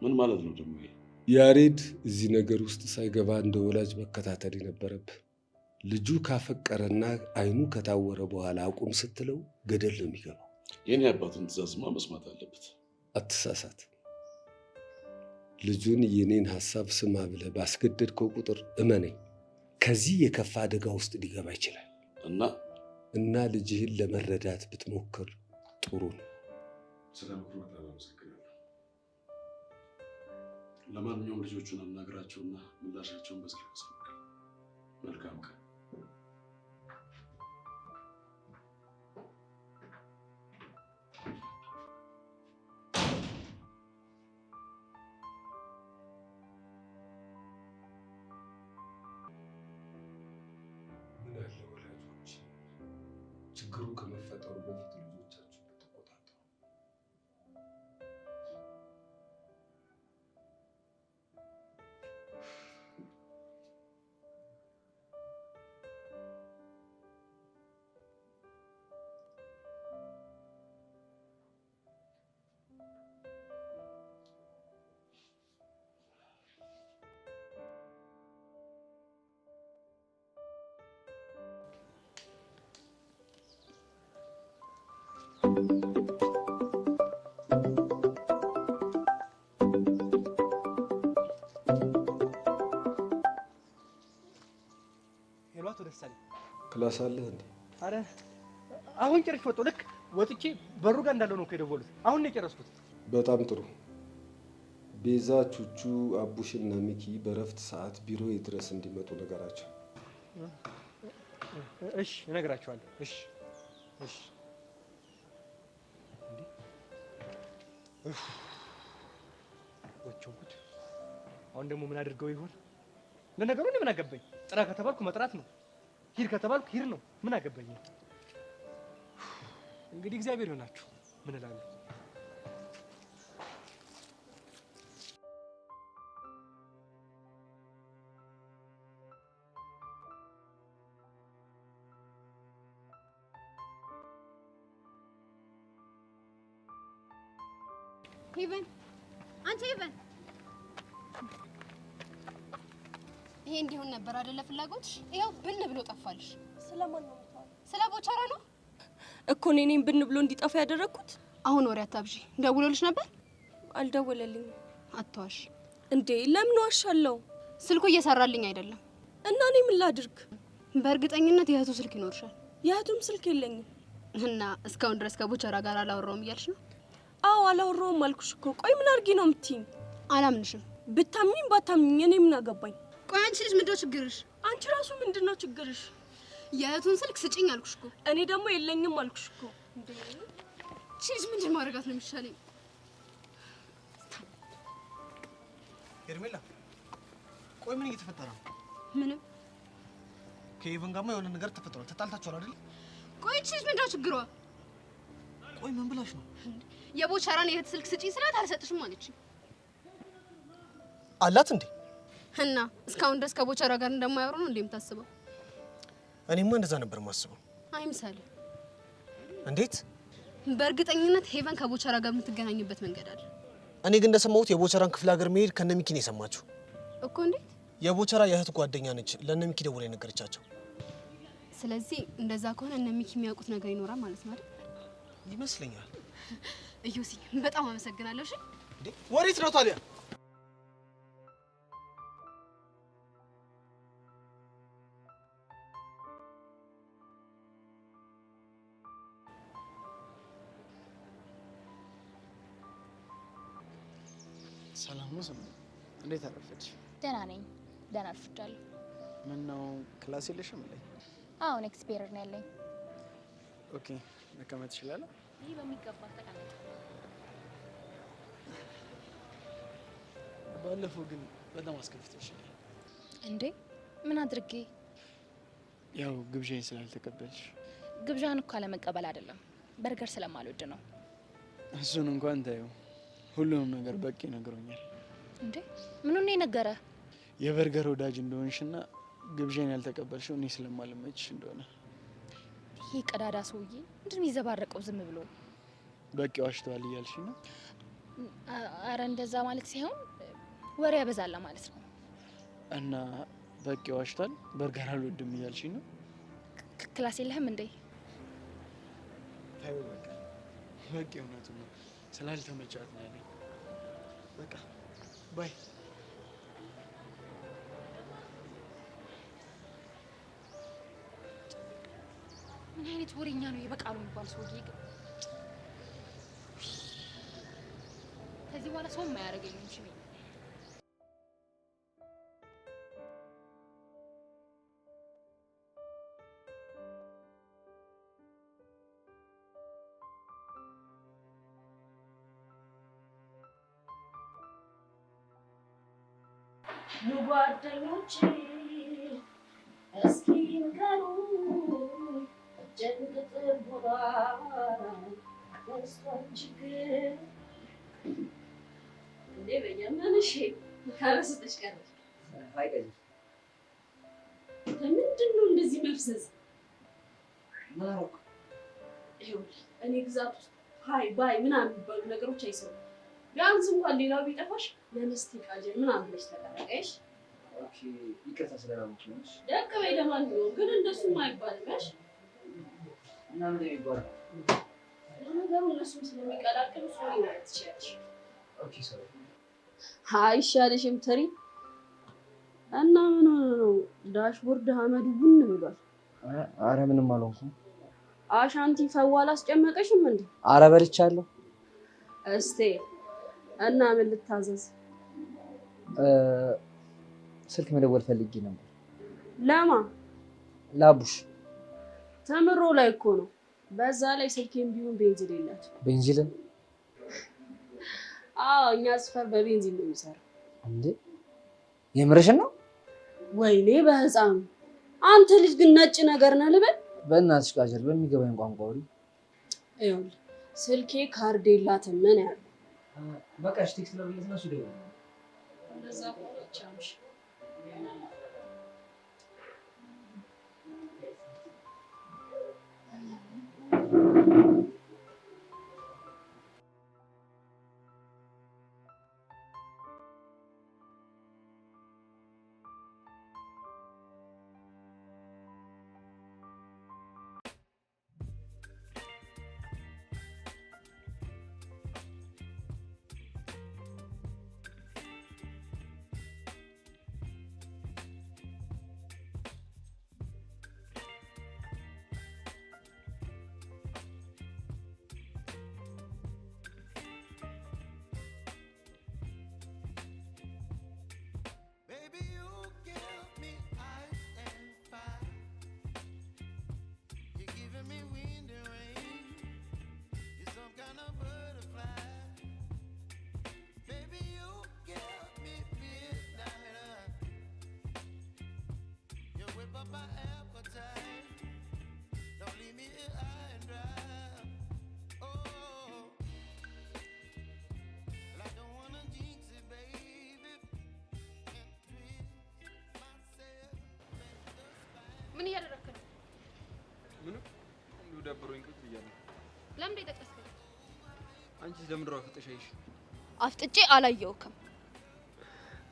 ምን ማለት ነው ደግሞ ይሄ? ያሬድ እዚህ ነገር ውስጥ ሳይገባ እንደ ወላጅ መከታተል የነበረብህ። ልጁ ካፈቀረና አይኑ ከታወረ በኋላ አቁም ስትለው ገደል ነው የሚገባው። የኔ አባትን ትእዛዝማ መስማት አለበት። አትሳሳት። ልጁን የኔን ሀሳብ ስማ ብለህ ባስገደድከው ቁጥር እመነኝ ከዚህ የከፋ አደጋ ውስጥ ሊገባ ይችላል። እና እና ልጅህን ለመረዳት ብትሞክር ጥሩ ነው። ስለ ምክሩ በጣም አመሰግናለሁ። ለማንኛውም ልጆቹን አናግራቸውና ምላሻቸውን በስልክ አሳውቃለሁ። መልካም ቀን። ምን አለ ወላጆች ችግሩ ከመፈጠሩ በፊት ልጆቻችሁ ብትቆጣጠሩ። Hello፣ አቶ ደሳለኝ። Class አለህ እንዴ? አረ አሁን ጨርሼ ወጣሁ። ልክ ወጥቼ በሩ ጋር እንዳለው ነው እኮ የደወሉት። አሁን ነው የጨረስኩት። በጣም ጥሩ። ቤዛ፣ ቹቹ፣ አቡሽና ሚኪ በረፍት ሰዓት ቢሮ ድረስ እንዲመጡ ነገራቸው። እሺ፣ እነግራቸዋለሁ። እሺ፣ እሺ። እንዴ ኡፍ፣ ወቸው ጉድ! አሁን ደግሞ ምን አድርገው ይሆን? ለነገሩ እኔ ምን አገባኝ? ጥራ ከተባልኩ መጥራት ነው፣ ሂድ ከተባልኩ ሂድ ነው። ምን አገባኝ? እንግዲህ እግዚአብሔር ይሆናችሁ። ምን እላለሁ? ሄቨን፣ አንቺ ሄቨን፣ ይሄ እንዲሆን ነበር አይደለ ፍላጎትሽ? ይኸው ብን ብሎ ጠፋልሽ። ስለማን ነው የምታወራው? ስለ ቦቸራ ነው። እኮ እኔ እኔን ብን ብሎ እንዲጠፋ ያደረግኩት። አሁን ወሬ አታብዢ። ደውሎልሽ ነበር? አልደወለልኝም። አትዋሽ። እንዴ ለምን ዋሻለሁ? ስልኩ እየሰራልኝ አይደለም። እና እኔ ምን ላድርግ? በእርግጠኝነት የእህቱ ስልክ ይኖርሻል። የእህቱም ስልክ የለኝም። እና እስካሁን ድረስ ከቦቸራ ጋር አላወራውም እያልሽ ነው? አዎ አላወራውም አልኩሽ እኮ። ቆይ ምን አድርጊ ነው የምትይኝ? አላምንሽም። ብታምኚኝ ባታምኚኝ እኔ ምን አገባኝ? ቆይ አንቺ ልጅ ምንድነው ችግርሽ? አንቺ ራሱ ምንድነው ችግርሽ? የእህቱን ስልክ ስጭኝ አልኩሽ እኮ። እኔ ደግሞ የለኝም አልኩሽ እኮ። እቺ ልጅ ምንድን ማድረጋት ነው የሚሻለኝ? ሄርሜላ፣ ቆይ ምን እየተፈጠረ ነው? ምንም። ከኢቨን ጋርማ የሆነ ነገር ተፈጥሯል። ተጣልታችኋል አይደል? ቆይ እቺ ልጅ ምንድነው ችግሯ? ቆይ ምን ብላሽ ነው? የቦቸራን የእህት ስልክ ስጭኝ ስላት አልሰጥሽም አለችኝ። አላት እንዴ? እና እስካሁን ድረስ ከቦቸራ ጋር እንደማያወሩ ነው እንዴ የምታስበው? እኔማ እንደዛ ነበር የማስበው። አይምሰልህ። እንዴት? በእርግጠኝነት ሄቨን ከቦቸራ ጋር የምትገናኝበት መንገድ አለ። እኔ ግን እንደሰማሁት የቦቸራን ክፍለ ሀገር መሄድ ከነሚኪ ነው የሰማችሁ እኮ። እንዴት? የቦቸራ የእህት ጓደኛ ነች ለነሚኪ ደውላ የነገረቻቸው። ስለዚህ እንደዛ ከሆነ እነ ሚኪ የሚያውቁት ነገር ይኖራል ማለት ነው አይደል? ይመስለኛል። እዮሲ በጣም አመሰግናለሁ። እሺ ወዴት ነው ታዲያ? ሰላም ነው ስም፣ እንዴት አረፈድሽ? ደህና ነኝ። ደህና አርፍጃለሁ። ምን ነው class የለሽም እንዴ? አዎ next period ነው ያለኝ። Okay መቀመጥ እችላለሁ? ይህ በሚገባ ተቀመጥ። ባለፈው ግን በጣም አስከፍተሽኛል። እንዴ ምን አድርጌ? ያው ግብዣዬን ስላልተቀበልሽ። ግብዣን እኮ አለመቀበል አይደለም በርገር ስለማልወድ ነው። እሱን እንኳን ታየው፣ ሁሉንም ነገር በቂ ነግሮኛል። እንዴ ምኑን ነው የነገረ? የበርገር ወዳጅ እንደሆንሽና ግብዣን ያልተቀበልሽው እኔ ስለማልመችሽ እንደሆነ። ይሄ ቀዳዳ ሰውዬ ምንድን ነው የሚዘባረቀው ዝም ብሎ? በቂ ዋሽተዋል እያልሽ ነው? አረ እንደዛ ማለት ሳይሆን ወሬ ያበዛላ ማለት ነው። እና በቂ ዋሽቷል፣ በርገር አልወድም እያልሽ ነው? Class የለህም እንዴ? ታዩ በቃ በቂ እውነቱን ነው፣ ስላልተመቻት ነው ያለኝ። በቃ bye። ምን አይነት ወሬኛ ነው የበቃሉ የሚባል ሰውዬ ግን። ከዚህ በኋላ ሰው የማያደርገኝም። እሺ ጓደኞቼ እስኪ ንገሩኝ፣ ጭንቅ ጥቡራን ደስታን ችግር እንዴ በየምንሽ ካለስጥሽ ቀረች። ለምንድን ነው እንደዚህ መፍዘዝ? ምን አደረኩ? ይኸውልህ እኔ ግዛት ውስጥ hi bye ምናምን የሚባሉ ነገሮች አይሰሩም። ቢያንስ እንኳን ሌላው ቢጠፋሽ ነመስቴ ቃጀል ምናምን ብለሽ ተቀላቀይሽ። Okay ይቅርታ ስላላወኩ ነው። ደቅ በይ። ለማንኛውም ግን እንደሱም አይባልም። እሺ እና ምንድን ነው የሚባለው? ለነገሩ እነሱም ስለሚቀላቅሉ sorry ማለት ትችያለሽ። Okay sorry። አይሻልሽም ትሪ? እና ምን ሆኖ ነው dashboard አመዱ ቡን ብሏል? አረ ምንም አልሆንኩም። አሻንቲ ፈዋ አላስጨመቀሽም እንዴ? አረ በልቻለሁ። እስቴ እና ምን ልታዘዝ? ስልክ መደወል ፈልጌ ነበር። ለማ? ላቡሽ። ተምሮ ላይ እኮ ነው። በዛ ላይ ስልኬም ቢሆን ቤንዚን የላት። ቤንዚልን? አዎ እኛ ሰፈር በቤንዚን ነው የሚሰራው። እንዴ የምርሽን ነው? ወይኔ በህፃኑ አንተ ልጅ ግን ነጭ ነገር ነህ ልበል? በእናትሽ ቃጀል በሚገባኝ ቋንቋ አውሪ። ይኸውልህ ስልኬ ካርድ የላትም ምን ያለው። በቃ እሺ text ላድርግለት እና እሱ ይደውላል። እንደዛ ከሆነ ቻምሽ። ደብሮኝ ቁጭ ብያለሁ። ለምን የጠቀስከኝ? አንቺስ ለምን ድሮ አፍጥጠሽ አየሽ? አፍጥጬ አላየሁክም።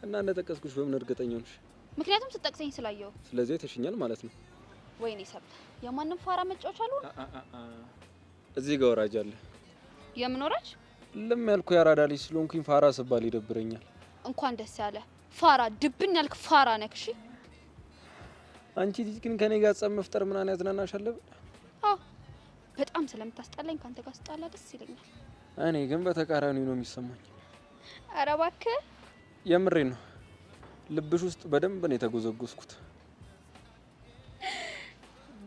እና እንደጠቀስኩሽ በምን እርግጠኛ ሆንሽ? ምክንያቱም ስትጠቅሰኝ ስላየሁ። ስለዚህ አይተሽኛል ማለት ነው። ወይኔ ሰብለ፣ የማንም ፋራ መጫወቻ አልሆን። እዚህ ጋር ወራጅ አለ። የምን ወራጅ? ልም ያልኩ የአራዳ ልጅ ስለሆንኩኝ ፋራ ስባል ይደብረኛል። እንኳን ደስ ያለ ፋራ፣ ድብን ያልክ ፋራ ነህ። እሺ አንቺ ልጅ ግን ከኔ ጋር ጸብ መፍጠር ምናምን ያዝናናሻል? አዎ በጣም ስለምታስጠላኝ ካንተ ጋር ስጣላ ደስ ይለኛል። እኔ ግን በተቃራኒው ነው የሚሰማኝ። ኧረ እባክህ የምሬ ነው። ልብሽ ውስጥ በደንብ ነው የተጎዘጎዝኩት።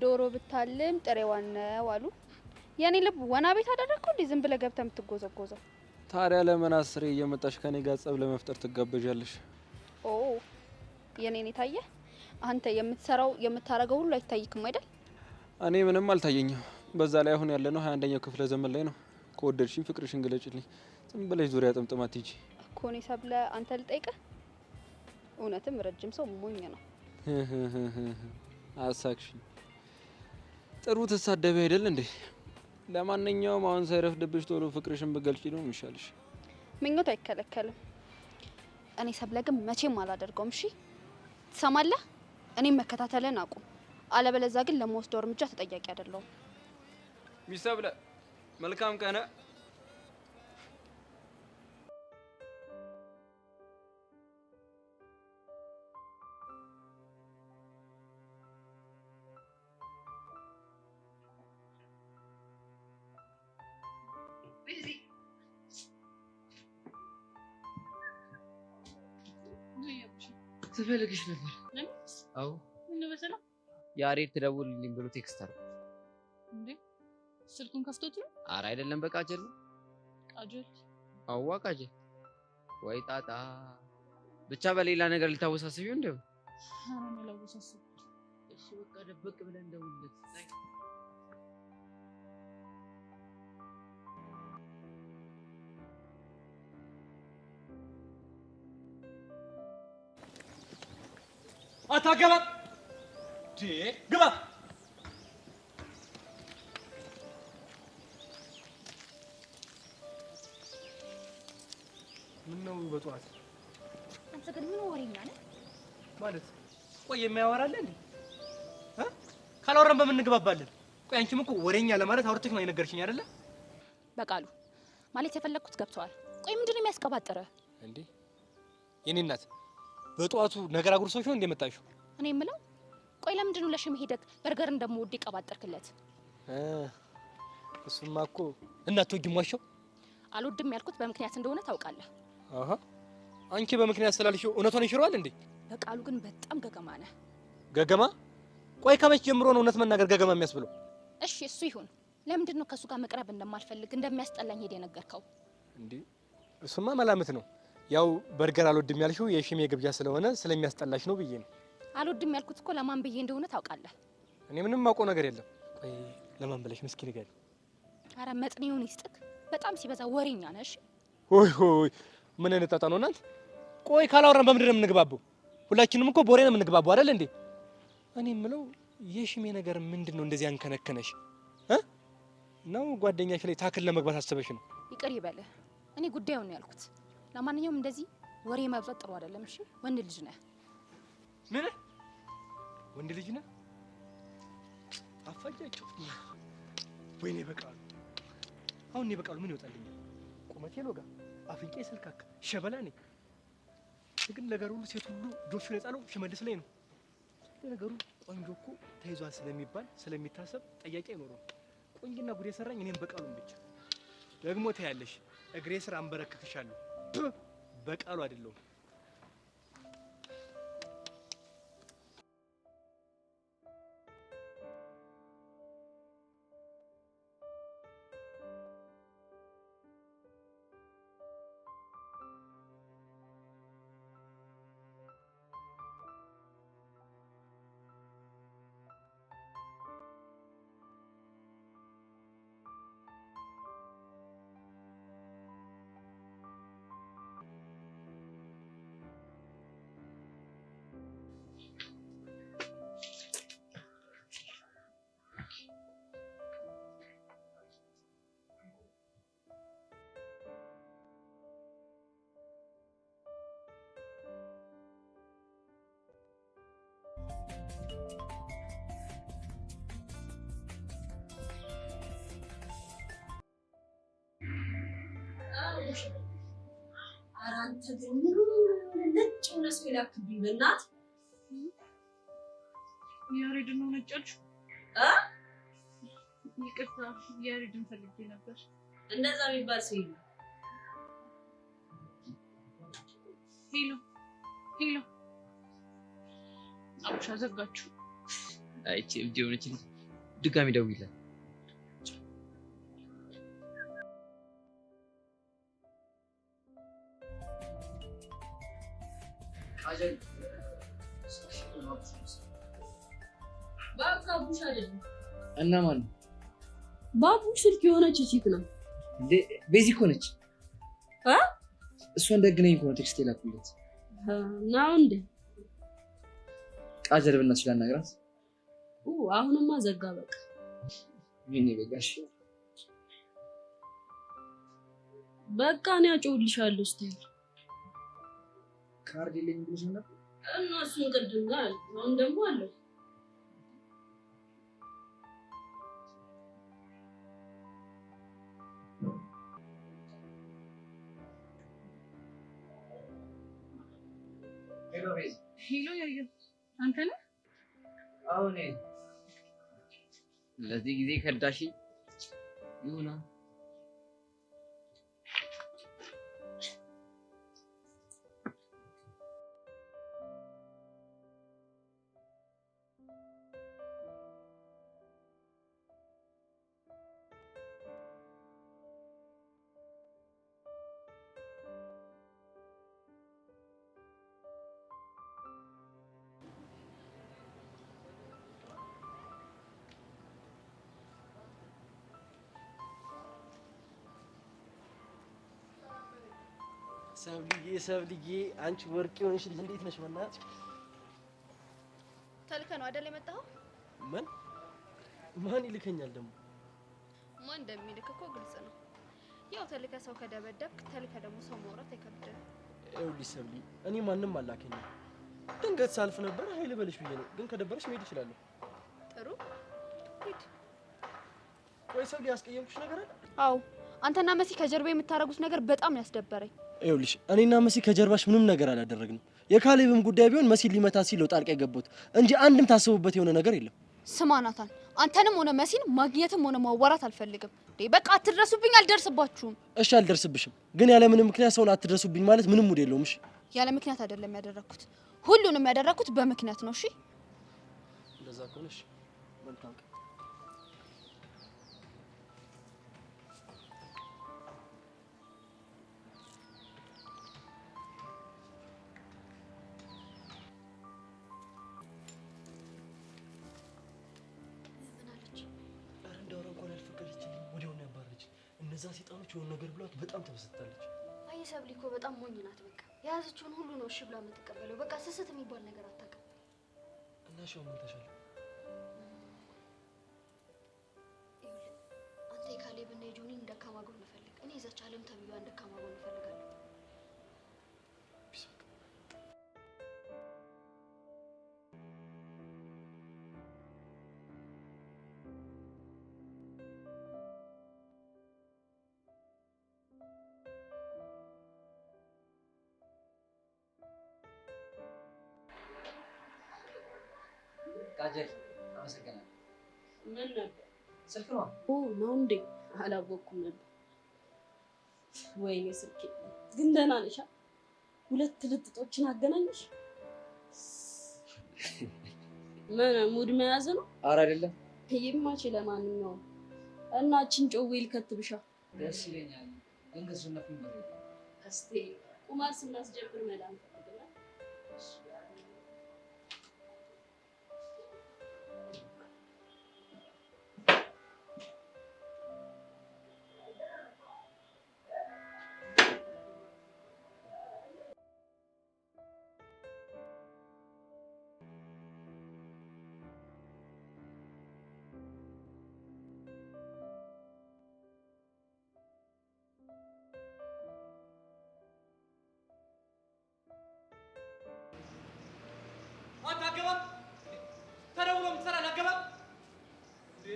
ዶሮ ብታልም ጥሬዋን ነው አሉ። የኔ ልብ ወና ቤት አደረግከው እንዴ? ዝም ብለህ ገብተህ የምትጎዘጎዘው? ታዲያ ለምን አስሬ እየመጣሽ ከኔ ጋር ጸብ ለመፍጠር ትጋበዣለሽ? ኦ የኔን የታየ አንተ የምትሰራው የምታረገው ሁሉ አይታይክም አይደል? እኔ ምንም አልታየኝም። በዛ ላይ አሁን ያለነው 21ኛው ክፍለ ዘመን ላይ ነው። ከወደድሽኝ ፍቅርሽን ግለጭልኝ። ዝም ብለሽ ዙሪያ ጥምጥም አትሂጂ እኮ። እኔ ሰብለ አንተ ልጠይቅህ፣ እውነትም ረጅም ሰው ሞኝ ነው። አሳክሽኝ። ጥሩ ትሳደቢ አይደል እንዴ? ለማንኛውም አሁን ሳይረፍድብሽ ቶሎ ፍቅርሽን ብገልጪ ነው የሚሻልሽ። ምኞት አይከለከልም። እኔ ሰብለ ግን መቼም አላደርገውም። እሺ ትሰማለህ? እኔም መከታተልን አቁም፣ አለበለዚያ ግን ለመወስደው እርምጃ ተጠያቂ አይደለሁም። ሚስ ሰብለ መልካም ቀን። ስፈልግሽ ነበር። አዎ ምን በሰላም? ያሬድ ትደውልልኝ ብሎ text አደረገ። እንዴ ስልኩን ከፍቶት ነው? ኧረ አይደለም፣ በቃጀል ነው። ቃጀል? አዋ ቃጀል። ወይ ጣጣ። ብቻ በሌላ ነገር ልታወሳስቢው እንደው። ኧረ እኔ አላወሳስብም። እሺ በቃ ደበቅ ብለን እንደውልለት። አታገባም። ግባ። ምነው በጠዋት? አንተ ግን ምን ወሬኛ ነህ? ማለት ቆይ የሚያወራለ እንዴ? ካላወራን በምን እንግባባለን? ቆይ አንቺም እኮ ወሬኛ ለማለት አውርተሽ ነው የነገርሽኝ አይደለ? በቃሉ ማለት የፈለግኩት ገብተዋል። ቆይ ምንድን ነው የሚያስቀባጥረህ እንዴ? የኔ እናት በጠዋቱ ነገር አጉርሶሽ ነው እንደመጣሽው? እኔ የምለው ቆይ ለምንድን ነው ለሽም ሄደክ በርገር እንደምወድ ይቀባጠርክለት? እሱማ እኮ እናት ትወጂም ዋሻው። አልወድም ያልኩት በምክንያት እንደሆነ ታውቃለህ። አሃ አንቺ በምክንያት ስላልሽው እውነቷን ይሽረዋል እንዴ? በቃሉ ግን በጣም ገገማ ነህ። ገገማ? ቆይ ከመቼ ጀምሮ ነው እውነት መናገር ገገማ የሚያስብለው? እሺ እሱ ይሁን። ለምንድን ነው ከሱ ጋር መቅረብ እንደማልፈልግ እንደሚያስጠላኝ ሄደ የነገርከው? እንዴ እሱማ መላምት ነው። ያው በርገር አልወድም ያልሽው የሽሜ ግብዣ ስለሆነ ስለሚያስጠላሽ ነው ብዬ ነው። አልወድም ያልኩት እኮ ለማን ብዬ እንደሆነ ታውቃለህ። እኔ ምንም ማውቀው ነገር የለም። ቆይ ለማን ብለሽ ምስኪ ንገሪኝ። አረ መጥኔውን ይስጥክ። በጣም ሲበዛ ወሬኛ ነሽ። ሆይ ሆይ ምን አይነት ጣጣ ነው እናንተ? ቆይ ካላወራን በምንድን ነው የምንግባባው? ሁላችንም እኮ ቦሬ ነው የምንግባባው አይደል እንዴ? እኔ የምለው የሽሜ ነገር ምንድን ነው እንደዚህ ያንከነከነሽ ነው? ጓደኛሽ ላይ ታክል ለመግባት አስበሽ ነው? ይቅር ይበልህ። እኔ ጉዳዩን ነው ያልኩት። ለማንኛውም እንደዚህ ወሬ ማብዛት ጥሩ አይደለም። እሺ ወንድ ልጅ ነህ። ምን ወንድ ልጅ ነህ? አፋጃቸው። ወይኔ በቃሉ፣ አሁን እኔ በቃሉ ምን ይወጣልኛል? ቁመቴ ሎጋ፣ አፍንጫዬ ስልካካ፣ ሸበላ ነኝ። ግን ነገሩ ሁሉ ሴት ሁሉ እጆቹን የጣለው ሽመልስ ላይ ነው። ለነገሩ ቆንጆ እኮ ተይዟል ስለሚባል ስለሚታሰብ ጠያቂ አይኖረውም። ቆንጅና ጉድ የሰራኝ እኔም በቃሉም ብቻ። ደግሞ ታያለሽ፣ እግሬ ስር አንበረክክሻለሁ። በቃሉ አይደለሁም። አቡሽ። ኧረ አንተ ግን ምን ነጭ የሆነ ሰው የላክብኝ በእናትህ። ያሬድን ነው ነጭ ያልሽው? ይቅርታ ያሬድን ፈልጌ ነበር። እንደዛ የሚባል ሰው የለም። Hello hello፣ አቡሽ አዘጋችሁ። አይቼ እብድ የሆነች ልጅ ድጋሚ ደውይላት። እባክህ አቡሽ አይደለም። እና ማን ነው? በአቡሽ ስልክ የሆነች ሴት ነው። ቤዚ እኮ ነች። እሷን ደግ ነኝ እኮ ነው text የላኩለት። ነው እንዴ? ቃጀል በእናትሽ ላናግራት። አሁንማ ዘጋ በቃ። ወይኔ በጋሽ በቃ እኔ አጮህልሻለሁ። እስኪ ካርድ የለኝም ብለሽ ነበር እና እሱን ቅድም ጋር አሁን ደግሞ አለው። Hello ያየ፣ አንተ ነህ? አዎ እኔ። ለዚህ ጊዜ ከዳሽ ይሁና። ሰብልዬ ሰብልዬ፣ አንቺ ወርቅ የሆንሽ ልጅ እንዴት ነሽ? በእናትሽ ተልከህ ነው አይደል የመጣኸው? ምን ማን ይልከኛል ደግሞ? ማን እንደሚልክ እኮ ግልጽ ነው። ያው ተልከህ ሰው ከደበደብክ ተልከህ ደግሞ ሰው ማውራት አይከብድም። ይኸውልሽ ሰብልዬ፣ እኔ ማንም አላከኝም። ድንገት ሳልፍ ነበር ሀይል በልሽ ብዬ ነው። ግን ከደበረሽ መሄድ እችላለሁ። ጥሩ ሂድ። ቆይ ሰብልዬ፣ ያስቀየምኩሽ ነገር አለ? አዎ፣ አንተና መሲ ከጀርባ የምታደርጉት ነገር በጣም ነው ያስደበረኝ። ይኸውልሽ እኔና መሲ ከጀርባሽ ምንም ነገር አላደረግንም። የካሌብም ጉዳይ ቢሆን መሲ ሊመታ ሲል ነው ጣልቃ የገባሁት እንጂ አንድም ታስቡበት የሆነ ነገር የለም። ስማ ናታን፣ አንተንም ሆነ መሲን ማግኘትም ሆነ ማዋራት አልፈልግም። በቃ አትድረሱብኝ፣ አልደርስባችሁም። እሺ አልደርስብሽም፣ ግን ያለ ምንም ምክንያት ሰውን አትድረሱብኝ ማለት ምንም mood የለውም። እሺ ያለ ምክንያት አይደለም ያደረግኩት፣ ሁሉንም ያደረግኩት በምክንያት ነው። እሺ እንደዛ ከሆነ እሺ፣ መልካም ቀን። እነዛ ሴጣኖች የሆነ ነገር ብሏት በጣም ተበሳጭታለች። አይ ሰብሊ እኮ በጣም ሞኝ ናት። በቃ የያዘችውን ሁሉ ነው እሺ ብላ የምትቀበለው። በቃ ስስት የሚባል ነገር አታውቅም። እና እሺ አሁን ምን ተሻለ? ይኸውልህ አንተ የካሌብና የጆኒን ደካማ ጎን ፈልግ፣ እኔ የዛች ዓለም ተብዬዋን ደካማ ጎን እፈልጋለሁ። ቃጀል አመሰግናለሁ። ምን ነበር? ስልክ ነው። ኦ ነው እንዴ? አላወቅኩም ነበር። ወይኔ ስልኬ። ግን ደህና ነሽ? ሁለት ልጥጦችን አገናኘሽ። ምን mood መያዝ ነው? ኧረ አይደለም። ይማች። ለማንኛውም እና እችን ጮዌ ልከትብሻ። ደስ ይለኛል፣ ግን ከሱነፍኝ ብር እስቲ ቁማር ስናስጀምር መዳን ፈልግና አገባም ተደውሎ የምትሰራ አገባም እንዴ?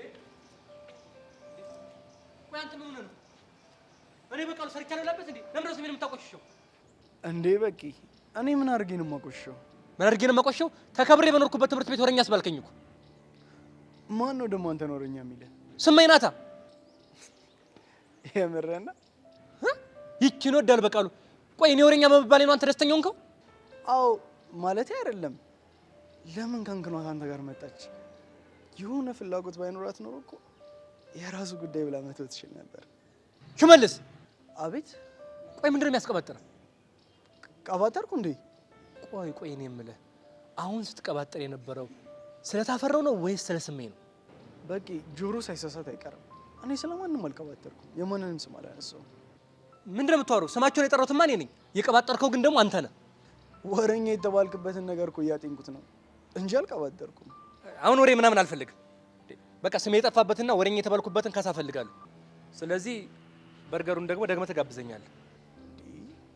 ቆይ አንተ ምን ሆነህ ነው? እኔ በቃሉ ሰርቻለሁ ላበት እንዴ? ለምንድን ነው ስሜን የምታቆሽሸው? እንዴ በቂ እኔ ምን አድርጌ ነው የማቆሽሸው? ምን አድርጌ ነው የማቆሽሸው? ተከብሬ በኖርኩበት ትምህርት ቤት ወረኛ አስባልከኝ እኮ። ማን ነው ደግሞ አንተን ወረኛ የሚልህ? ስመኝ ናታ። የምርህን ነው? ይቺን ወዳል በቃሉ። ቆይ እኔ ወረኛ በመባሌ ነው አንተ ደስተኛ ሆንከው? አዎ ማለቴ አይደለም። ለምን ከንክኗ ከአንተ ጋር መጣች? የሆነ ፍላጎት ባይኖራት ኖሮ እኮ የራሱ ጉዳይ ብላ መተው ትችል ነበር። ሽመልስ። አቤት። ቆይ ምንድን ነው የሚያስቀባጥረህ? ቀባጠርኩ እንዴ? ቆይ ቆይ እኔ የምልህ አሁን ስትቀባጥር የነበረው ስለታፈረው ነው ወይስ ስለ ስሜ ነው? በቂ ጆሮ ሳይሳሳት አይቀርም። እኔ ስለማንም አልቀባጠርኩም፣ የማንንም ስም አላነሳሁም። ምንድን ነው የምታወራው? ስማቸውን የጠራሁትማ እኔ ነኝ። የቀባጠርከው ግን ደግሞ አንተ ነህ። ወረኛ የተባልክበትን ነገር እኮ እያጤንኩት ነው እንጂ አልቀባጠርኩም። አሁን ወሬ ምናምን አልፈልግም። በቃ ስሜ የጠፋበትና ወሬኛ የተባልኩበትን ካሳ እፈልጋለሁ። ስለዚህ በርገሩን ደግሞ ደግመህ ትጋብዘኛለህ።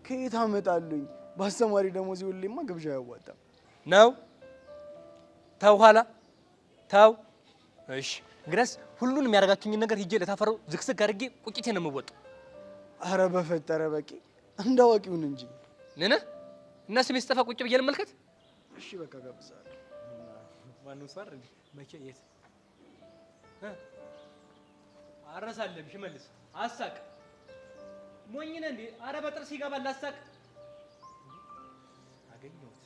ከየት አመጣሉኝ? በአስተማሪ ደሞዝ ሁሌማ ግብዣ አያዋጣም። ነው ተው፣ ኋላ ተው። እሺ እንግዲያስ ሁሉንም የሚያደርጋችሁኝን ነገር ሂጄ ለታፈረው ዝግዝግ አድርጌ ቁጭቴን ነው የምወጣው። አረ በፈጠረ በቂ እንደ አዋቂውን እንጂ ምን እና ስሜ ስጠፋ ቁጭ ብዬ ልመልከት? እሺ በቃ ጋብዛለሁ። ማነው እሱ አይደል? መቼ የት አረሳለም። ሽመልስ አሳቅ። ሞኝ ነህ እንዴ? አረ በጥርስ ይገባል። አሳቅ። አገኘሁት።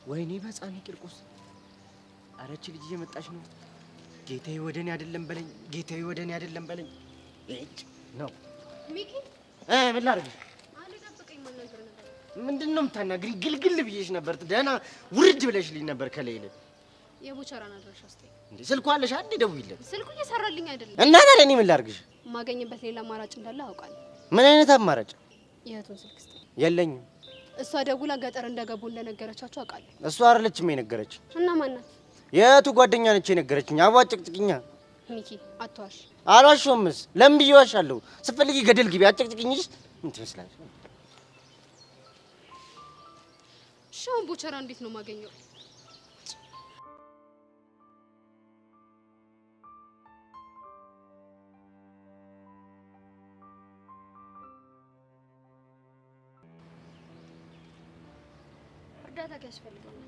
ወይኔ በሕፃኔ ቂርቆስ! ኧረ ይህች ልጅ እየመጣች ነው። ጌታዬ ወደ እኔ አይደለም በለኝ፣ ጌታዬ ወደ እኔ አይደለም በለኝ። እጭ ነው ሚኪ ምን ላድርግሽ? አንዴ ጠብቀኝ፣ ማናገር ነበር። ምንድን ነው የምታናግሪኝ? ግልግል ብዬሽ ነበር። ደህና ውርድ ብለሽልኝ ነበር። ከሌለ የቦቸራን አድራሻ ስጠኝ። እንዴ ስልኩ አለሽ? አንዴ ደውይለት። ስልኩ እየሰራልኝ አይደለም። እና ታዲያ እኔ ምን ላድርግሽ? የማገኝበት ሌላ አማራጭ እንዳለ አውቃለሁ። ምን አይነት አማራጭ? የእህቱን ስልክ ስጠኝ። የለኝም። እሷ ደውላ ገጠር እንደገቡ እንደነገረቻቸው አውቃለሁ። እሷ አይደለችም የነገረችኝ። እና ማናት? የእህቱ ጓደኛ ነች የነገረችኝ። አቧ ጭቅጭቅኛ። ሚኪ አትዋሽ። አልዋሸሁምስ። ለምን ብዬ ዋሻለሁ? ስትፈልጊ ገደል ግቢ፣ አጨቅጭቅኝሽ። ምን ትመስላለች? እሺ አሁን ቦቸራ እንዴት ነው የማገኘው? እርዳታ ያስፈልገናል።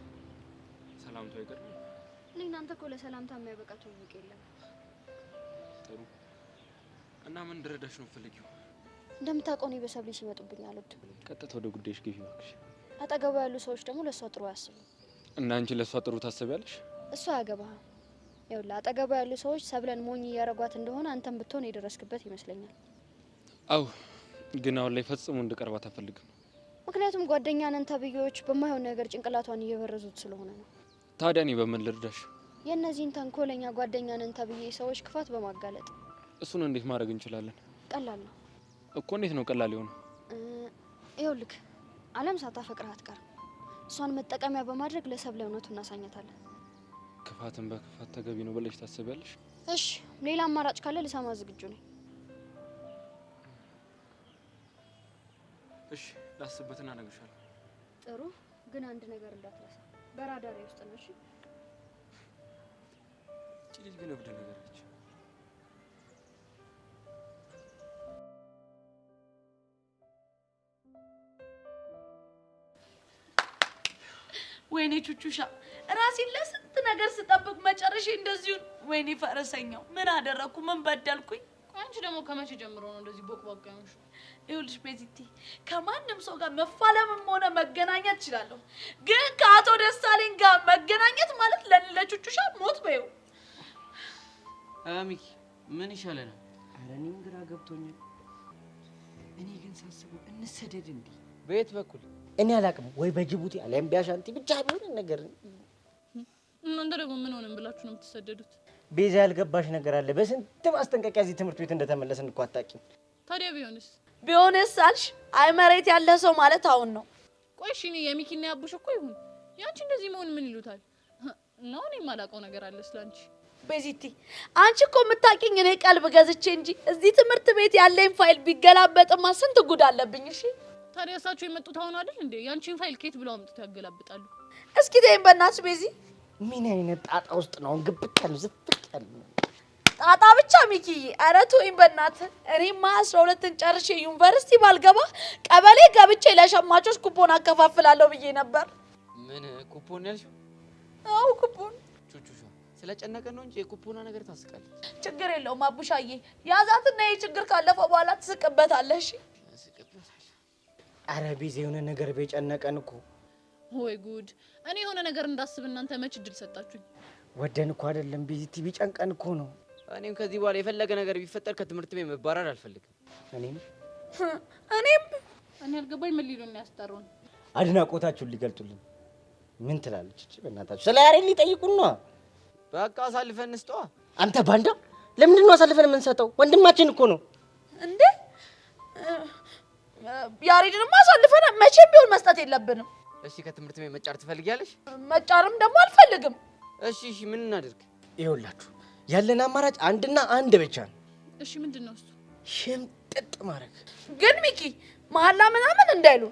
ሰላምታው አይቀርም። እኔ እናንተ እኮ ለሰላምታ የሚያበቃ ትውውቅ የለም። ጥሩ እና ምን እንድረዳሽ ነው የምትፈልጊው? እንደምታውቀው እኔ በሰብሌ ሲመጡብኝ አልወድም። ቀጥታ ወደ ጉዳይሽ ግቢ እባክሽ። አጠገቧ ያሉ ሰዎች ደግሞ ለእሷ ጥሩ አያስቡም። እና አንቺ ለእሷ ጥሩ ታስቢያለሽ? እሱ አያገባህም። ይኸውልህ አጠገቧ ያሉ ሰዎች ሰብለን ሞኝ እያረጓት እንደሆነ አንተም ብትሆን የደረስክበት ይመስለኛል። አው ግን አሁን ላይ ፈጽሞ እንድቀርባት አልፈልግም። ምክንያቱም ጓደኛ ነን ተብዬዎች በማይሆን ነገር ጭንቅላቷን እየበረዙት ስለሆነ ነው። ታዲያ እኔ በምን ልርዳሽ? የእነዚህን ተንኮለኛ ጓደኛ ነን ተብዬ ሰዎች ክፋት በማጋለጥ። እሱን እንዴት ማድረግ እንችላለን? ቀላል ነው እኮ። እንዴት ነው ቀላል የሆነው? ይኸውልህ አለም ሳታፈቅርህ አትቀርም። እሷን መጠቀሚያ በማድረግ ለሰብለ እውነቱን እናሳኛታለን። ክፋትን በክፋት ተገቢ ነው ብለሽ ታስቢያለሽ? እሺ ሌላ አማራጭ ካለ ልሰማ ዝግጁ ነኝ። እሺ ላስብበትና እነግርሻለሁ። ጥሩ ግን አንድ ነገር እንዳትረሳ፣ በራዳሬ ውስጥ ነው። እሺ እቺ ልጅ ግን እብድ ነገር ነች። ወይኔ ቹቹሻ ራሴን ለስንት ነገር ስጠብቅ መጨረሻ እንደዚሁ። ወይኔ ፈረሰኛው ምን አደረኩ? ምን በደልኩኝ? አንቺ ደግሞ ከመቼ ጀምሮ ነው እንደዚህ ቦቅቧቅ የሆንሽው? ይኸውልሽ ቤዚቲ ከማንም ሰው ጋር መፋለምም ሆነ መገናኘት እችላለሁ፣ ግን ከአቶ ደሳለኝ ጋር መገናኘት ማለት ለቹቹሻ ሞት በይው። ሚኪ ምን ይሻለናል? ኧረ እኔም ግራ ገብቶኛል። እኔ ግን ሳስበው እንሰደድ እንዴ? በየት በኩል? እኔ አላውቅም። ወይ በጅቡቲ አሊያም ቢያሻንቲ ብቻ ቢሆን ነገር። እናንተ ደግሞ ምን ሆነን ብላችሁ ነው የምትሰደዱት? ቤዛ ያልገባሽ ነገር አለ። በስንት ማስጠንቀቂያ እዚህ ትምህርት ቤት እንደተመለስን እኮ አታውቂም። ታዲያ ቢሆንስ? ቢሆንስ አልሽ? አይ መሬት ያለ ሰው ማለት አሁን ነው። ቆይ እሺ፣ እኔ የሚኪና ያቡሽ እኮ ይሁን ያንቺ እንደዚህ መሆን ምን ይሉታል? ነው እኔ የማላውቀው ነገር አለ ስላንቺ። ቤዚቲ አንቺ እኮ የምታውቂኝ እኔ ቀልብ ገዝቼ እንጂ እዚህ ትምህርት ቤት ያለኝ ፋይል ቢገላበጥማ ስንት ጉድ አለብኝ። እሺ ታዲያ እሳቸው የመጡት አሁን አይደል እንዴ? ያንቺን ፋይል ኬት ብለው አምጥተው ያገላብጣሉ። እስኪ ተይኝ በእናትሽ ቤዚ። ምን አይነት ጣጣ ውስጥ ነው አሁን ግብት ያለው ዝፍቅ ያለው? ጣጣ ብቻ ሚኪዬ፣ ኧረ ተወኝ በእናትህ። እኔማ 12ን ጨርሼ ዩኒቨርሲቲ ባልገባ ቀበሌ ገብቼ ለሸማቾች ኩፖን አከፋፍላለሁ ብዬ ነበር። ምን ኩፖን ያልሽው? አዎ ኩፖን። ቹቹሻ ስለጨነቀ ነው እንጂ የኩፖና ነገር ታስቃለች። ችግር የለውም አቡሻዬ፣ ያዛትና ይህ ችግር ካለፈ በኋላ ትስቅበታለሽ። ኧረ ቤዛ የሆነ ነገር በጨነቀን እኮ። ወይ ጉድ! እኔ የሆነ ነገር እንዳስብ እናንተ መች እድል ሰጣችሁኝ? ወደን እኮ አይደለም ቤዚቲ፣ ቢጨንቀን እኮ ነው። እኔም ከዚህ በኋላ የፈለገ ነገር ቢፈጠር ከትምህርት ቤት መባረር አልፈልግም። እኔም እኔም እኔ አልገባኝ። ምን ሊሉን ነው ያስጠሩን? አድናቆታችሁን ሊገልጡልን ምን ትላለች እቺ? በእናታችሁ ስለ ያሬድ ሊጠይቁን ነዋ። በቃ አሳልፈን እንስጠዋ። አንተ ባንዳ፣ ለምንድን ነው አሳልፈን የምንሰጠው? ወንድማችን እኮ ነው። እንዴ ያሬድንማ አሳልፈን መቼም ቢሆን መስጠት የለብንም። እሺ ከትምህርት ቤት መጫር ትፈልጊያለሽ? መጫርም ደግሞ አልፈልግም። እሺ እሺ፣ ምን እናድርግ? ይኸውላችሁ ያለን አማራጭ አንድና አንድ ብቻ ነው። እሺ ምንድን ነው እሱ? ሽምጥጥ ማድረግ። ግን ሚኪ መሀላ ምናምን እንዳይሉ።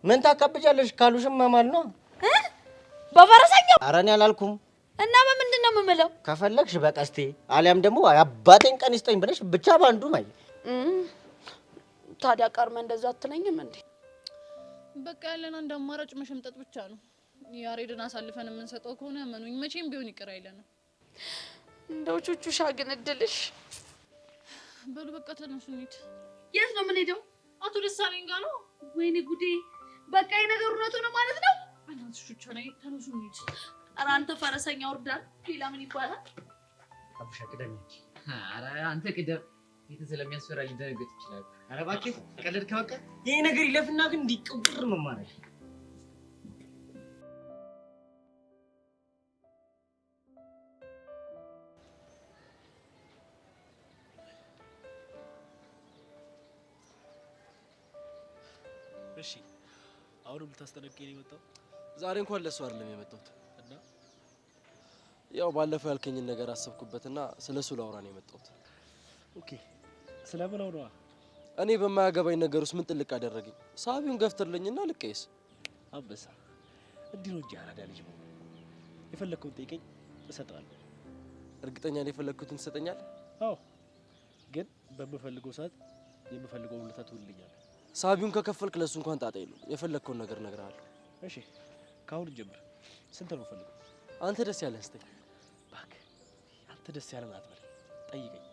ምን ታካብጃለሽ? ካሉሽም መማል ነው። በፈረሰኛ? ኧረ እኔ አላልኩም። እና በምንድን ነው የምምለው? ከፈለግሽ በቀስቴ አሊያም ደግሞ አባቴን ቀን ይስጠኝ ብለሽ ብቻ በአንዱ ማይ። ታዲያ ቀርመ እንደዛ አትለኝም እንዴ? በቃ ያለን አንድ አማራጭ መሸምጠጥ ብቻ ነው። ያሬድን አሳልፈን የምንሰጠው ከሆነ መኑኝ መቼም ቢሆን ይቅር አይለንም። እንደው ቹቹሻ ግን እድልሽ። በሉ በቃ ተነሱ እንሂድ። የት ነው የምንሄደው? አቶ ደሳለኝ ጋር ነው። ወይኔ ጉዴ! በቃ ይሄ ነገር እውነቱ ነው ማለት ነው። በእናትሽ ቹቻ ነይ ተነሱ እንሂድ። ኧረ አንተ ፈረሰኛ ውርዳል። ሌላ ምን ይባላል? አቡሻ ቅደም። ኧረ አንተ ቅደም። ፊት ስለሚያስፈራ ሊደነግጥ ይችላል። ኧረ እባክህ ቀለድክ። በቃ ይሄ ነገር ይለፍና ግን እንዲቀውር ነው ማለት። እሺ አሁንም ልታስጠነቅቀኝ ነው የመጣው? ዛሬ እንኳን ለሱ አይደለም የመጣሁት። እና ያው ባለፈው ያልከኝን ነገር አሰብኩበትና ስለሱ ላውራ ነው የመጣሁት። Okay ስለምን አውራ? እኔ በማያገባኝ ነገር ውስጥ ምን ጥልቅ አደረገኝ? ሳቢውን ገፍትርልኝና ልቀይስ። አንበሳ እንዲህ ነው እንጂ አራዳ ልጅ መሆን። የፈለግከውን ጠይቀኝ እሰጥሃለሁ። እርግጠኛ ነህ የፈለግኩትን ትሰጠኛለህ? አዎ፣ ግን በምፈልገው ሰዓት የምፈልገውን ውለታ ትውልልኛለህ። ሳቢውን ከከፈልክ ለሱ እንኳን ጣጣ የለውም። የፈለግከውን ነገር እነግርሃለሁ። እሺ ከአሁን እንጀምር። ስንት ነው የምፈልገው? አንተ ደስ ያለህን ስጠኝ። እባክህ አንተ ደስ ያለህን አትበል፣ ጠይቀኝ።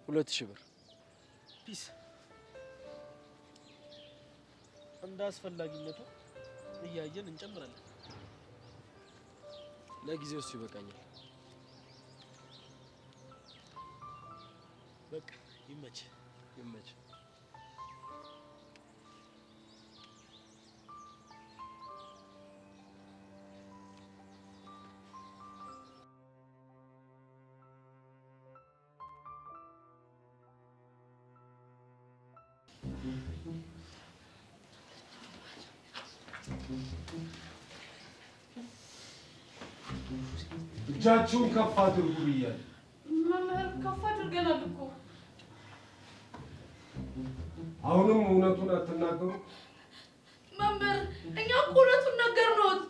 2000 ብር። Peace። እንደ አስፈላጊነቱ እያየን እንጨምራለን። ለጊዜው እሱ ይበቃኛል። በቃ ይመች ይመች። እጃችሁን ከፍ አድርጉ ብያለሁ። መምህር ከፍ አድርገናል እኮ። አሁንም እውነቱን አትናገሩ? መምህር እኛ እኮ እውነቱን ነገርነዎት።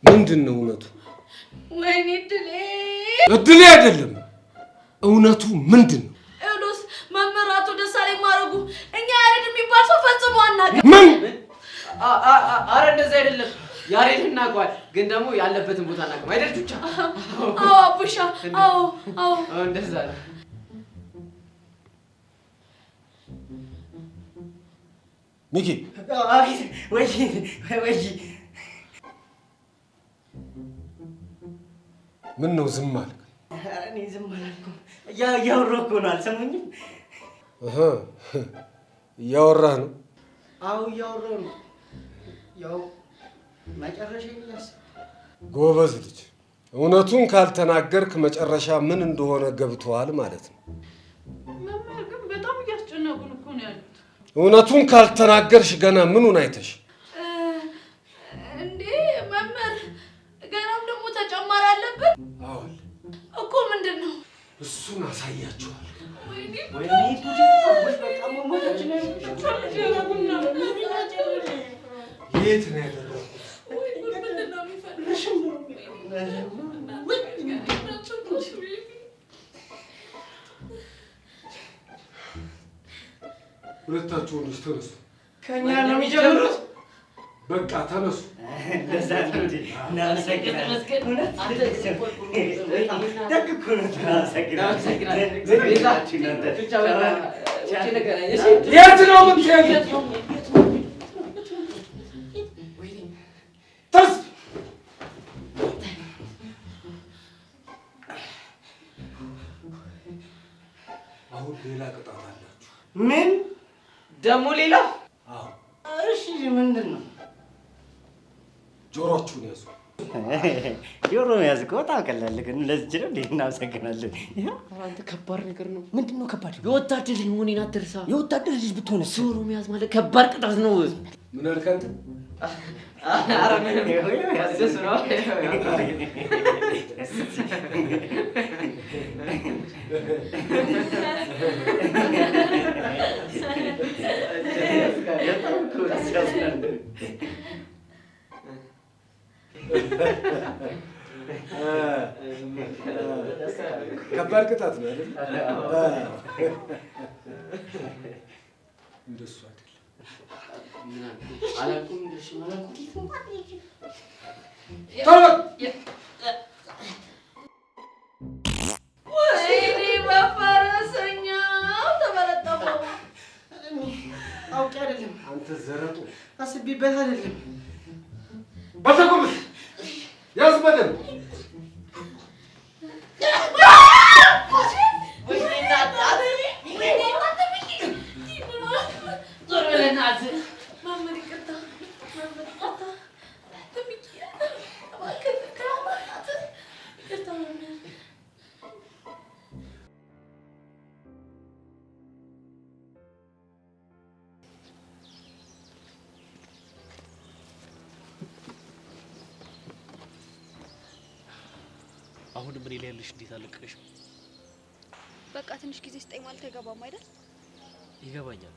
ምንድን ነው እውነቱ? ወይኔ እድሌ! እድሌ አይደለም፣ እውነቱ ምንድን ነው? ኤሎስ መምህር አቶ ደሳለኝ ማረጉ እኛ ያሬድ የሚባል ሰው ፈጽሞ አናውቅም። ምን? አረ እንደዛ አይደለም። ያሬድ እናውቀዋል፣ ግን ደግሞ ያለበትን ቦታ አናውቅም። አይደል ቹቻ? አዎ አቡሻ፣ አዎ አዎ፣ እንደዛ ነው። ሚኪ አቤት። ወይ ወይ፣ ምን ነው ዝም አልክ? እኔ ዝም አላልኩም። እያወራሁ እኮ ነው። አልሰሙኝም? እህ እያወራህ ነው? አዎ እያወራሁ ነው። ያው መጨረሻ እያሰብኩ። ጎበዝ ልጅ፣ እውነቱን ካልተናገርክ መጨረሻ ምን እንደሆነ ገብቶሃል ማለት ነው። መምህር ግን በጣም እያስጨነቁን እኮ ነው ያሉት። እውነቱን ካልተናገርሽ ገና ምኑን አይተሽ? እንዴ መምህር ገና እሱን አሳያችኋለሁ። ወይኔ ጉዴ! በቃ መሞታችን ነው። የት ነው ያደረኩት? ሁለታችሁ ወንዶች ተነሱ። ከኛ ነው የሚጀምሩት? በቃ ተነሱ። እንደዛ ነው እንዴ? እናመሰግናለን። እውነት ደግ እኮ ነው። እናመሰግናለን። የት ነው የምትሄዱት? ተነስ። አሁን ሌላ ቅጣት አላችሁ። ምን ደግሞ ሌላ? አዎ። እሺ፣ ምንድን ነው? ጆሮአችሁን ያዙ። ጆሮ መያዝ እኮ በጣም ቀላል ግን ለዚህ ነው እንዴ? እናመሰግናለን። አንተ ከባድ ነገር ነው። ምንድን ነው ከባድ? የወታደር ልጅ መሆኔን አትርሳ። የወታደር ልጅ ብትሆንስ? ጆሮ መያዝ ማለት ከባድ ቅጣት ነው። ምን አልክ አንተ? ኧረ ምንም ደስ ነው። በጣም እኮ ሲያስናንድ። ከባድ ቅጣት ነው አይደል? እንደሱ አይደለም። አላውቅም፣ እንደሱ አላውቅም። ቶሎ በል። ወይኔ በፈረሰኛው ተበረጠመው። አውቄ አይደለም። አንተ ዘረጡ አስቤበት አይደለም። በተጎንበስ ያዝ በደንብ። ዞር በል እናትህ። መምህር ይቅርታ፣ መምህር ይቅርታ፣ እባክህ ይቅርታ መምህር። አሁንም እኔ ላይ ያለሽ እንዴት አለቀቀሽም? በቃ ትንሽ ጊዜ ስጠኝ ማለት አይገባም አይደል? ይገባኛል፣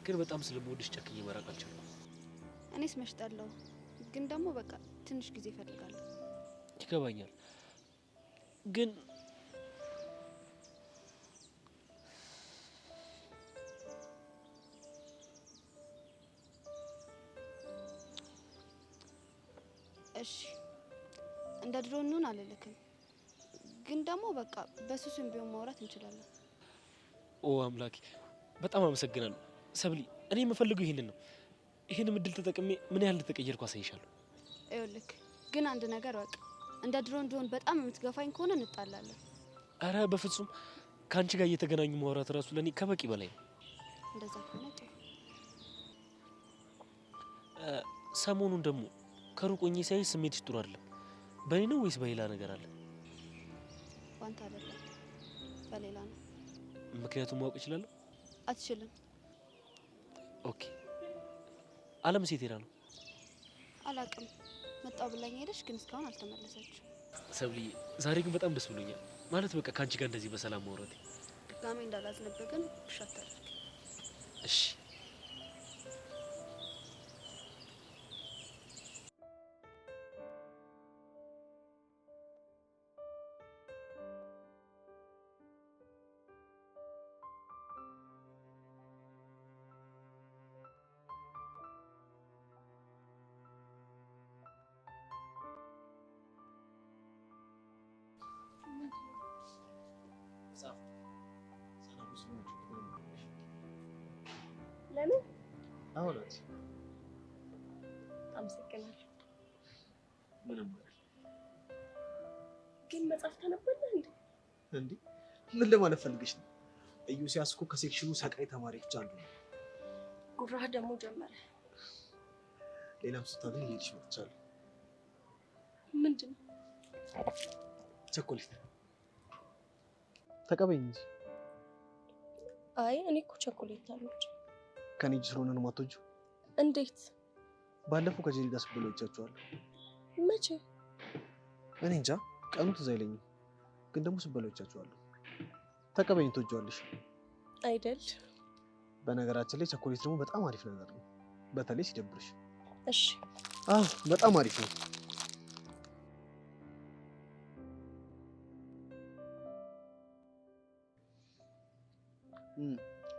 ግን በጣም ስለምወድሽ ጨክኜ መራቅ አልቻልኩም። እኔስ መች ጠላሁ፣ ግን ደግሞ በቃ ትንሽ ጊዜ እፈልጋለሁ። ይገባኛል፣ ግን እሺ እንደ ድሮ እንሁን አልልክም፣ ግን ደግሞ በቃ በሱስም ቢሆን ማውራት እንችላለን። ኦ አምላኬ፣ በጣም አመሰግናለሁ ሰብሊ። እኔ የምፈልገው ይሄንን ነው። ይሄንም እድል ተጠቅሜ ምን ያህል እንደተቀየርኩ አሳይሻለሁ። ይኸውልህ ግን አንድ ነገር በቃ እንደ ድሮ እንደሆን በጣም የምትገፋኝ ከሆነ እንጣላለን። አረ በፍጹም ከአንቺ ጋር እየተገናኙ ማውራት እራሱ ለእኔ ከበቂ በላይ ነው። እንደዛ ከሆነ ጥሩ። ሰሞኑን ደግሞ ከሩቅ ሆኜ ሳይሽ ስሜትሽ ጥሩ አይደለም። በእኔ ነው ወይስ በሌላ ነገር አለ? ባንተ አይደለም በሌላ ነው። ምክንያቱም ማወቅ እችላለሁ? አትችልም። Okay። አለም ሴት ሄዳ ነው? አላውቅም። መጣሁ ብላኝ ሄደች፣ ግን እስካሁን አልተመለሰችም። ሰብልዬ፣ ዛሬ ግን በጣም ደስ ብሎኛል። ማለት በቃ ከአንቺ ጋር እንደዚህ በሰላም ማውራቴ። ድጋሜ እንዳላዝንብህ ግን ውሻ አታድርግ። እሺ። ለምን? አሁን አመሰግናለሁ። ምንም አይደል። ግን መጽሐፍ ታነባለህ እንዴ? እንዴ ምን ለማለት ፈልገሽ ነው? ኢዮስያስ እኮ ከ section ኑ ሰቃይ ተማሪዎች አንዱ ነው። ጉራህ ደግሞ ጀመረ። ሌላም ስታገኝ ይዤልሽ መጥቻለሁ። ምንድን ነው? ቸኮሌት ተቀበይኝ እንጂ። አይ እኔ እኮ ቸኮሌት አልወድም። ከኔ እጅ ስለሆነ ነው የማትወጂው? እንዴት? ባለፈው ከጄሪ ጋር ስትበሉ አይቻችኋለሁ። መቼ? እኔ እንጃ ቀኑ ትዝ አይለኝም። ግን ደግሞ ስበላው ይቻቸዋለሁ። ተቀበይኝ፣ ትወጂዋለሽ አይደል? በነገራችን ላይ ቸኮሌት ደግሞ በጣም አሪፍ ነገር ነው፣ በተለይ ሲደብርሽ። እሺ። አዎ በጣም አሪፍ ነው።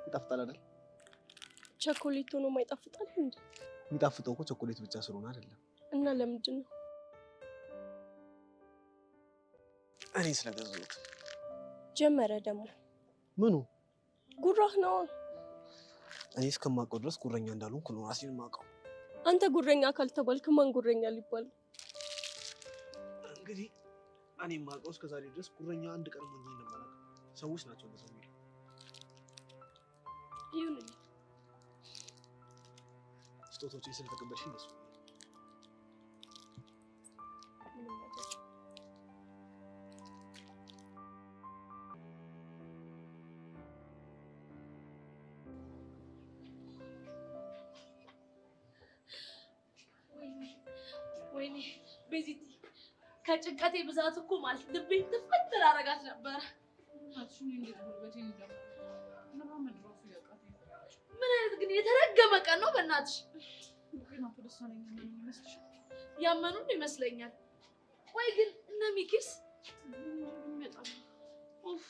ይጣፍጣል አይደል? ቸኮሌት ሆኖ ማይጣፍጣል እንዴ? የሚጣፍጠው እኮ ቸኮሌት ብቻ ስለሆነ አይደለም። እና ለምንድን ነው? እኔ ስለገዛሁት። ጀመረ ደግሞ። ምኑ? ጉራህ ነው። እኔ እስከማውቀው ድረስ ጉረኛ እንዳልሆንኩ ነው ራሴን የማውቀው። አንተ ጉረኛ ካልተባልክ ማን ጉረኛ ሊባል? እንግዲህ እኔ የማውቀው እስከዛሬ ድረስ ጉረኛ አንድ ቀን ሆኜ እንደማላውቅ ሰዎች ናቸው እንደዛ የሚሉ። ይሁንልኝ። ስጦታዎቼን ስለተቀበልሽኝ ደስ ብሎኛል። ምንም አይደል። ወይኔ ቤዚቲ፣ ከጭንቀቴ ብዛት እኮ ማለት ልቤን ትፍት ላደርጋት ነበረ። ምን አይነት ግን የተረገመ ቀን ነው በእናትሽ። ያመኑን ይመስለኛል። ቆይ ግን እነ ሚኪስ? ኡፍ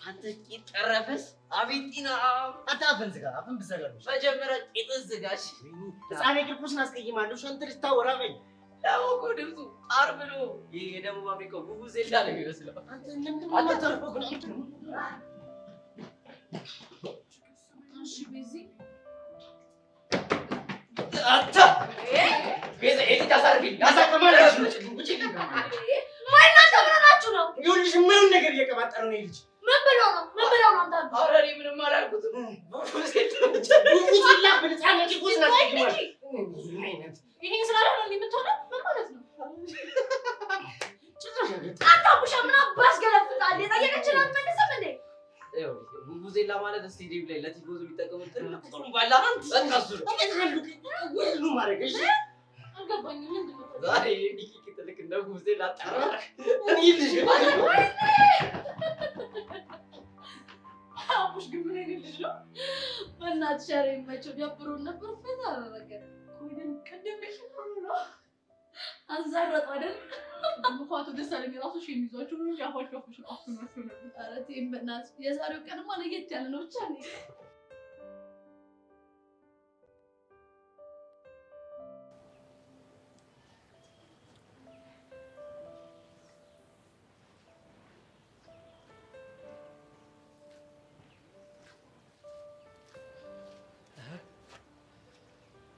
አንተ ቂጥ ቀረፈስ? አቤት ጤና! አንተ አፍህን ዝጋ። አፍህን ብትዘጋ ነው። መጀመሪያ ቂጥህን ዝጋ። እሺ ህፃኔ ቂርቆስን አስቀይማለሁ። እሺ አንተ ልታወራ በኝ። ደግሞ እኮ ድምፁ ጣር ብሎ ይሄ የደቡብ አፍሪካው ቡቡዜላ ነው የሚመስለው። አንተ ለምንድን ነው የማታርፈው ግን? አንተ እሺ ቤዚ፣ አንተ ቤዛ ይሄ ልጅ አሳርፊኝ፣ ወይ እናንተ ምን ሆናችሁ ነው? ይኸውልሽ ምንም ነገር እየቀባጠረ ነው ይሄ ልጅ። ምን ብሎ ነው? ምን ብሎ ነው? አንተ ኧረ እኔ ምንም አላልኩትም። ቡቡዜላ ህፃኔ ቂርቆስን አስቀይማለሁ። ይሄን ስላልሆነ ነው የምትሆነው? ምን ማለት ነው? አንተ አቡሻ ምን አባስ ገለፍጣል? የጠየቀችን አትመልስም እንዴ? ቡቡዜላ ማለት ስቴዲየም ላይ ለቲፎዞ የሚጠቀሙት ትልቅ ጥሩምባ አለ አይደል? በቃ እሱ ነው። ሁሉ ማድረግ እሺ። አልገባኝም። ምንድን ነው? ዛሬ ሚኪ ቂጥ ልክ እንደ ቡቡዜላ ጠራ። እኔ ልጅ አቡሽ ግን ምን አይነት ልጅ ነው? በእናትሽ ኧረ ይመቸው። ደብሮን ነበር ፈታ አደረገ። ቆይ ግን ቅድም ሆኖ ነው አንዛረጡ አይደል? ቅድም እኮ አቶ ደሳለኝ ራሱ ሼም ይዟቸው ነው እንጂ አፋቸው አፍሽ አፍኗቸው ነበር። ኧረ ተይኝ በእናትሽ፣ የዛሬው ቀንማ ለየት ያለ ነው። ብቻ እኔ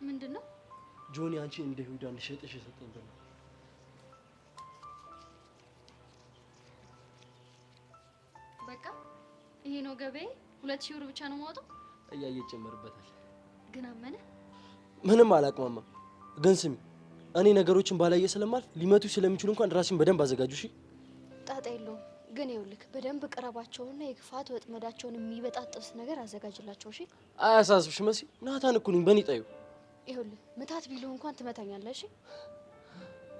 ምንድን ነው? ጆኒ አንቺን እንደ ይሁዳ እንድሸጥሽ የሰጠኝ ብር ነው። በቃ ይሄ ነው ገበያዬ። 2000 ብር ብቻ ነው የማወጣው። እያየ ይጨመርበታል። ግን አመነ? ምንም አላቅማማም። ግን ስሚ፣ እኔ ነገሮችን ባላየ ስለማልፍ ሊመቱ ስለሚችሉ እንኳን ራሴን በደንብ አዘጋጁ። እሺ? ጣጣ የለውም። ግን ይኸውልህ በደንብ ቅረባቸውና የክፋት ወጥመዳቸውን የሚበጣጥስ ነገር አዘጋጅላቸው። እሺ? አያሳስብሽ መሲ፣ ናታን እኮ ነኝ። በእኔ ጣዩ። ይኸውልህ ምታት ቢሉህ እንኳን ትመታኛለህ። እሺ?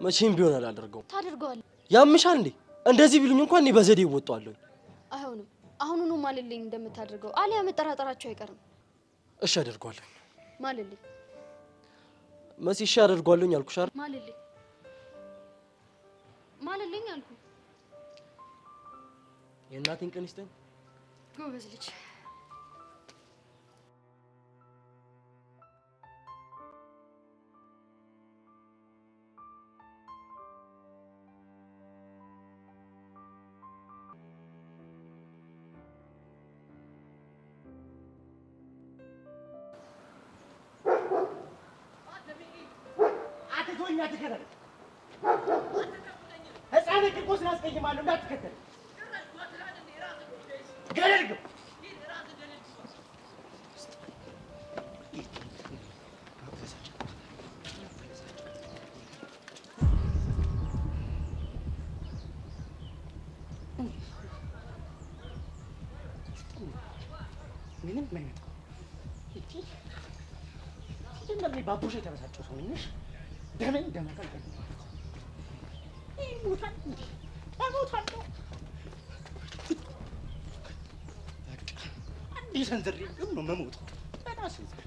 መቼም ቢሆን አላደርገውም። ታደርገዋለህ። ያምሻል እንዴ? እንደዚህ ቢሉኝ እንኳን እኔ በዘዴ እወጣዋለሁ። አይሆንም። አሁኑኑ ማልልኝ እንደምታደርገው፣ አሊያ መጠራጠራቸው አይቀርም። እሺ አደርገዋለሁ። ማልልኝ መሲ፣ እሺ አደርገዋለሁኝ አልኩሽ አይደል? ማልልኝ ማልልኝ አልኩ። የእናቴን ቀን ይስጠኝ። ጎበዝ ልጅ። አትተወኝ፣ አትከተል። ህፃኔ ቂርቆስን አስቀይማለሁ፣ እንዳትከተል። ገደል ግባ። ምንም አይመጣም። ሲጀመር እኔ ባቡሽ የተበሳጨው ሰው ነኝ። እሺ? ደሜን ደመቀል ይሞታል እንዴ? እሞታለሁ። በቃ አንዴ ሰንዝሬ ነው የምሞተው። ገና ሰንዝሬ።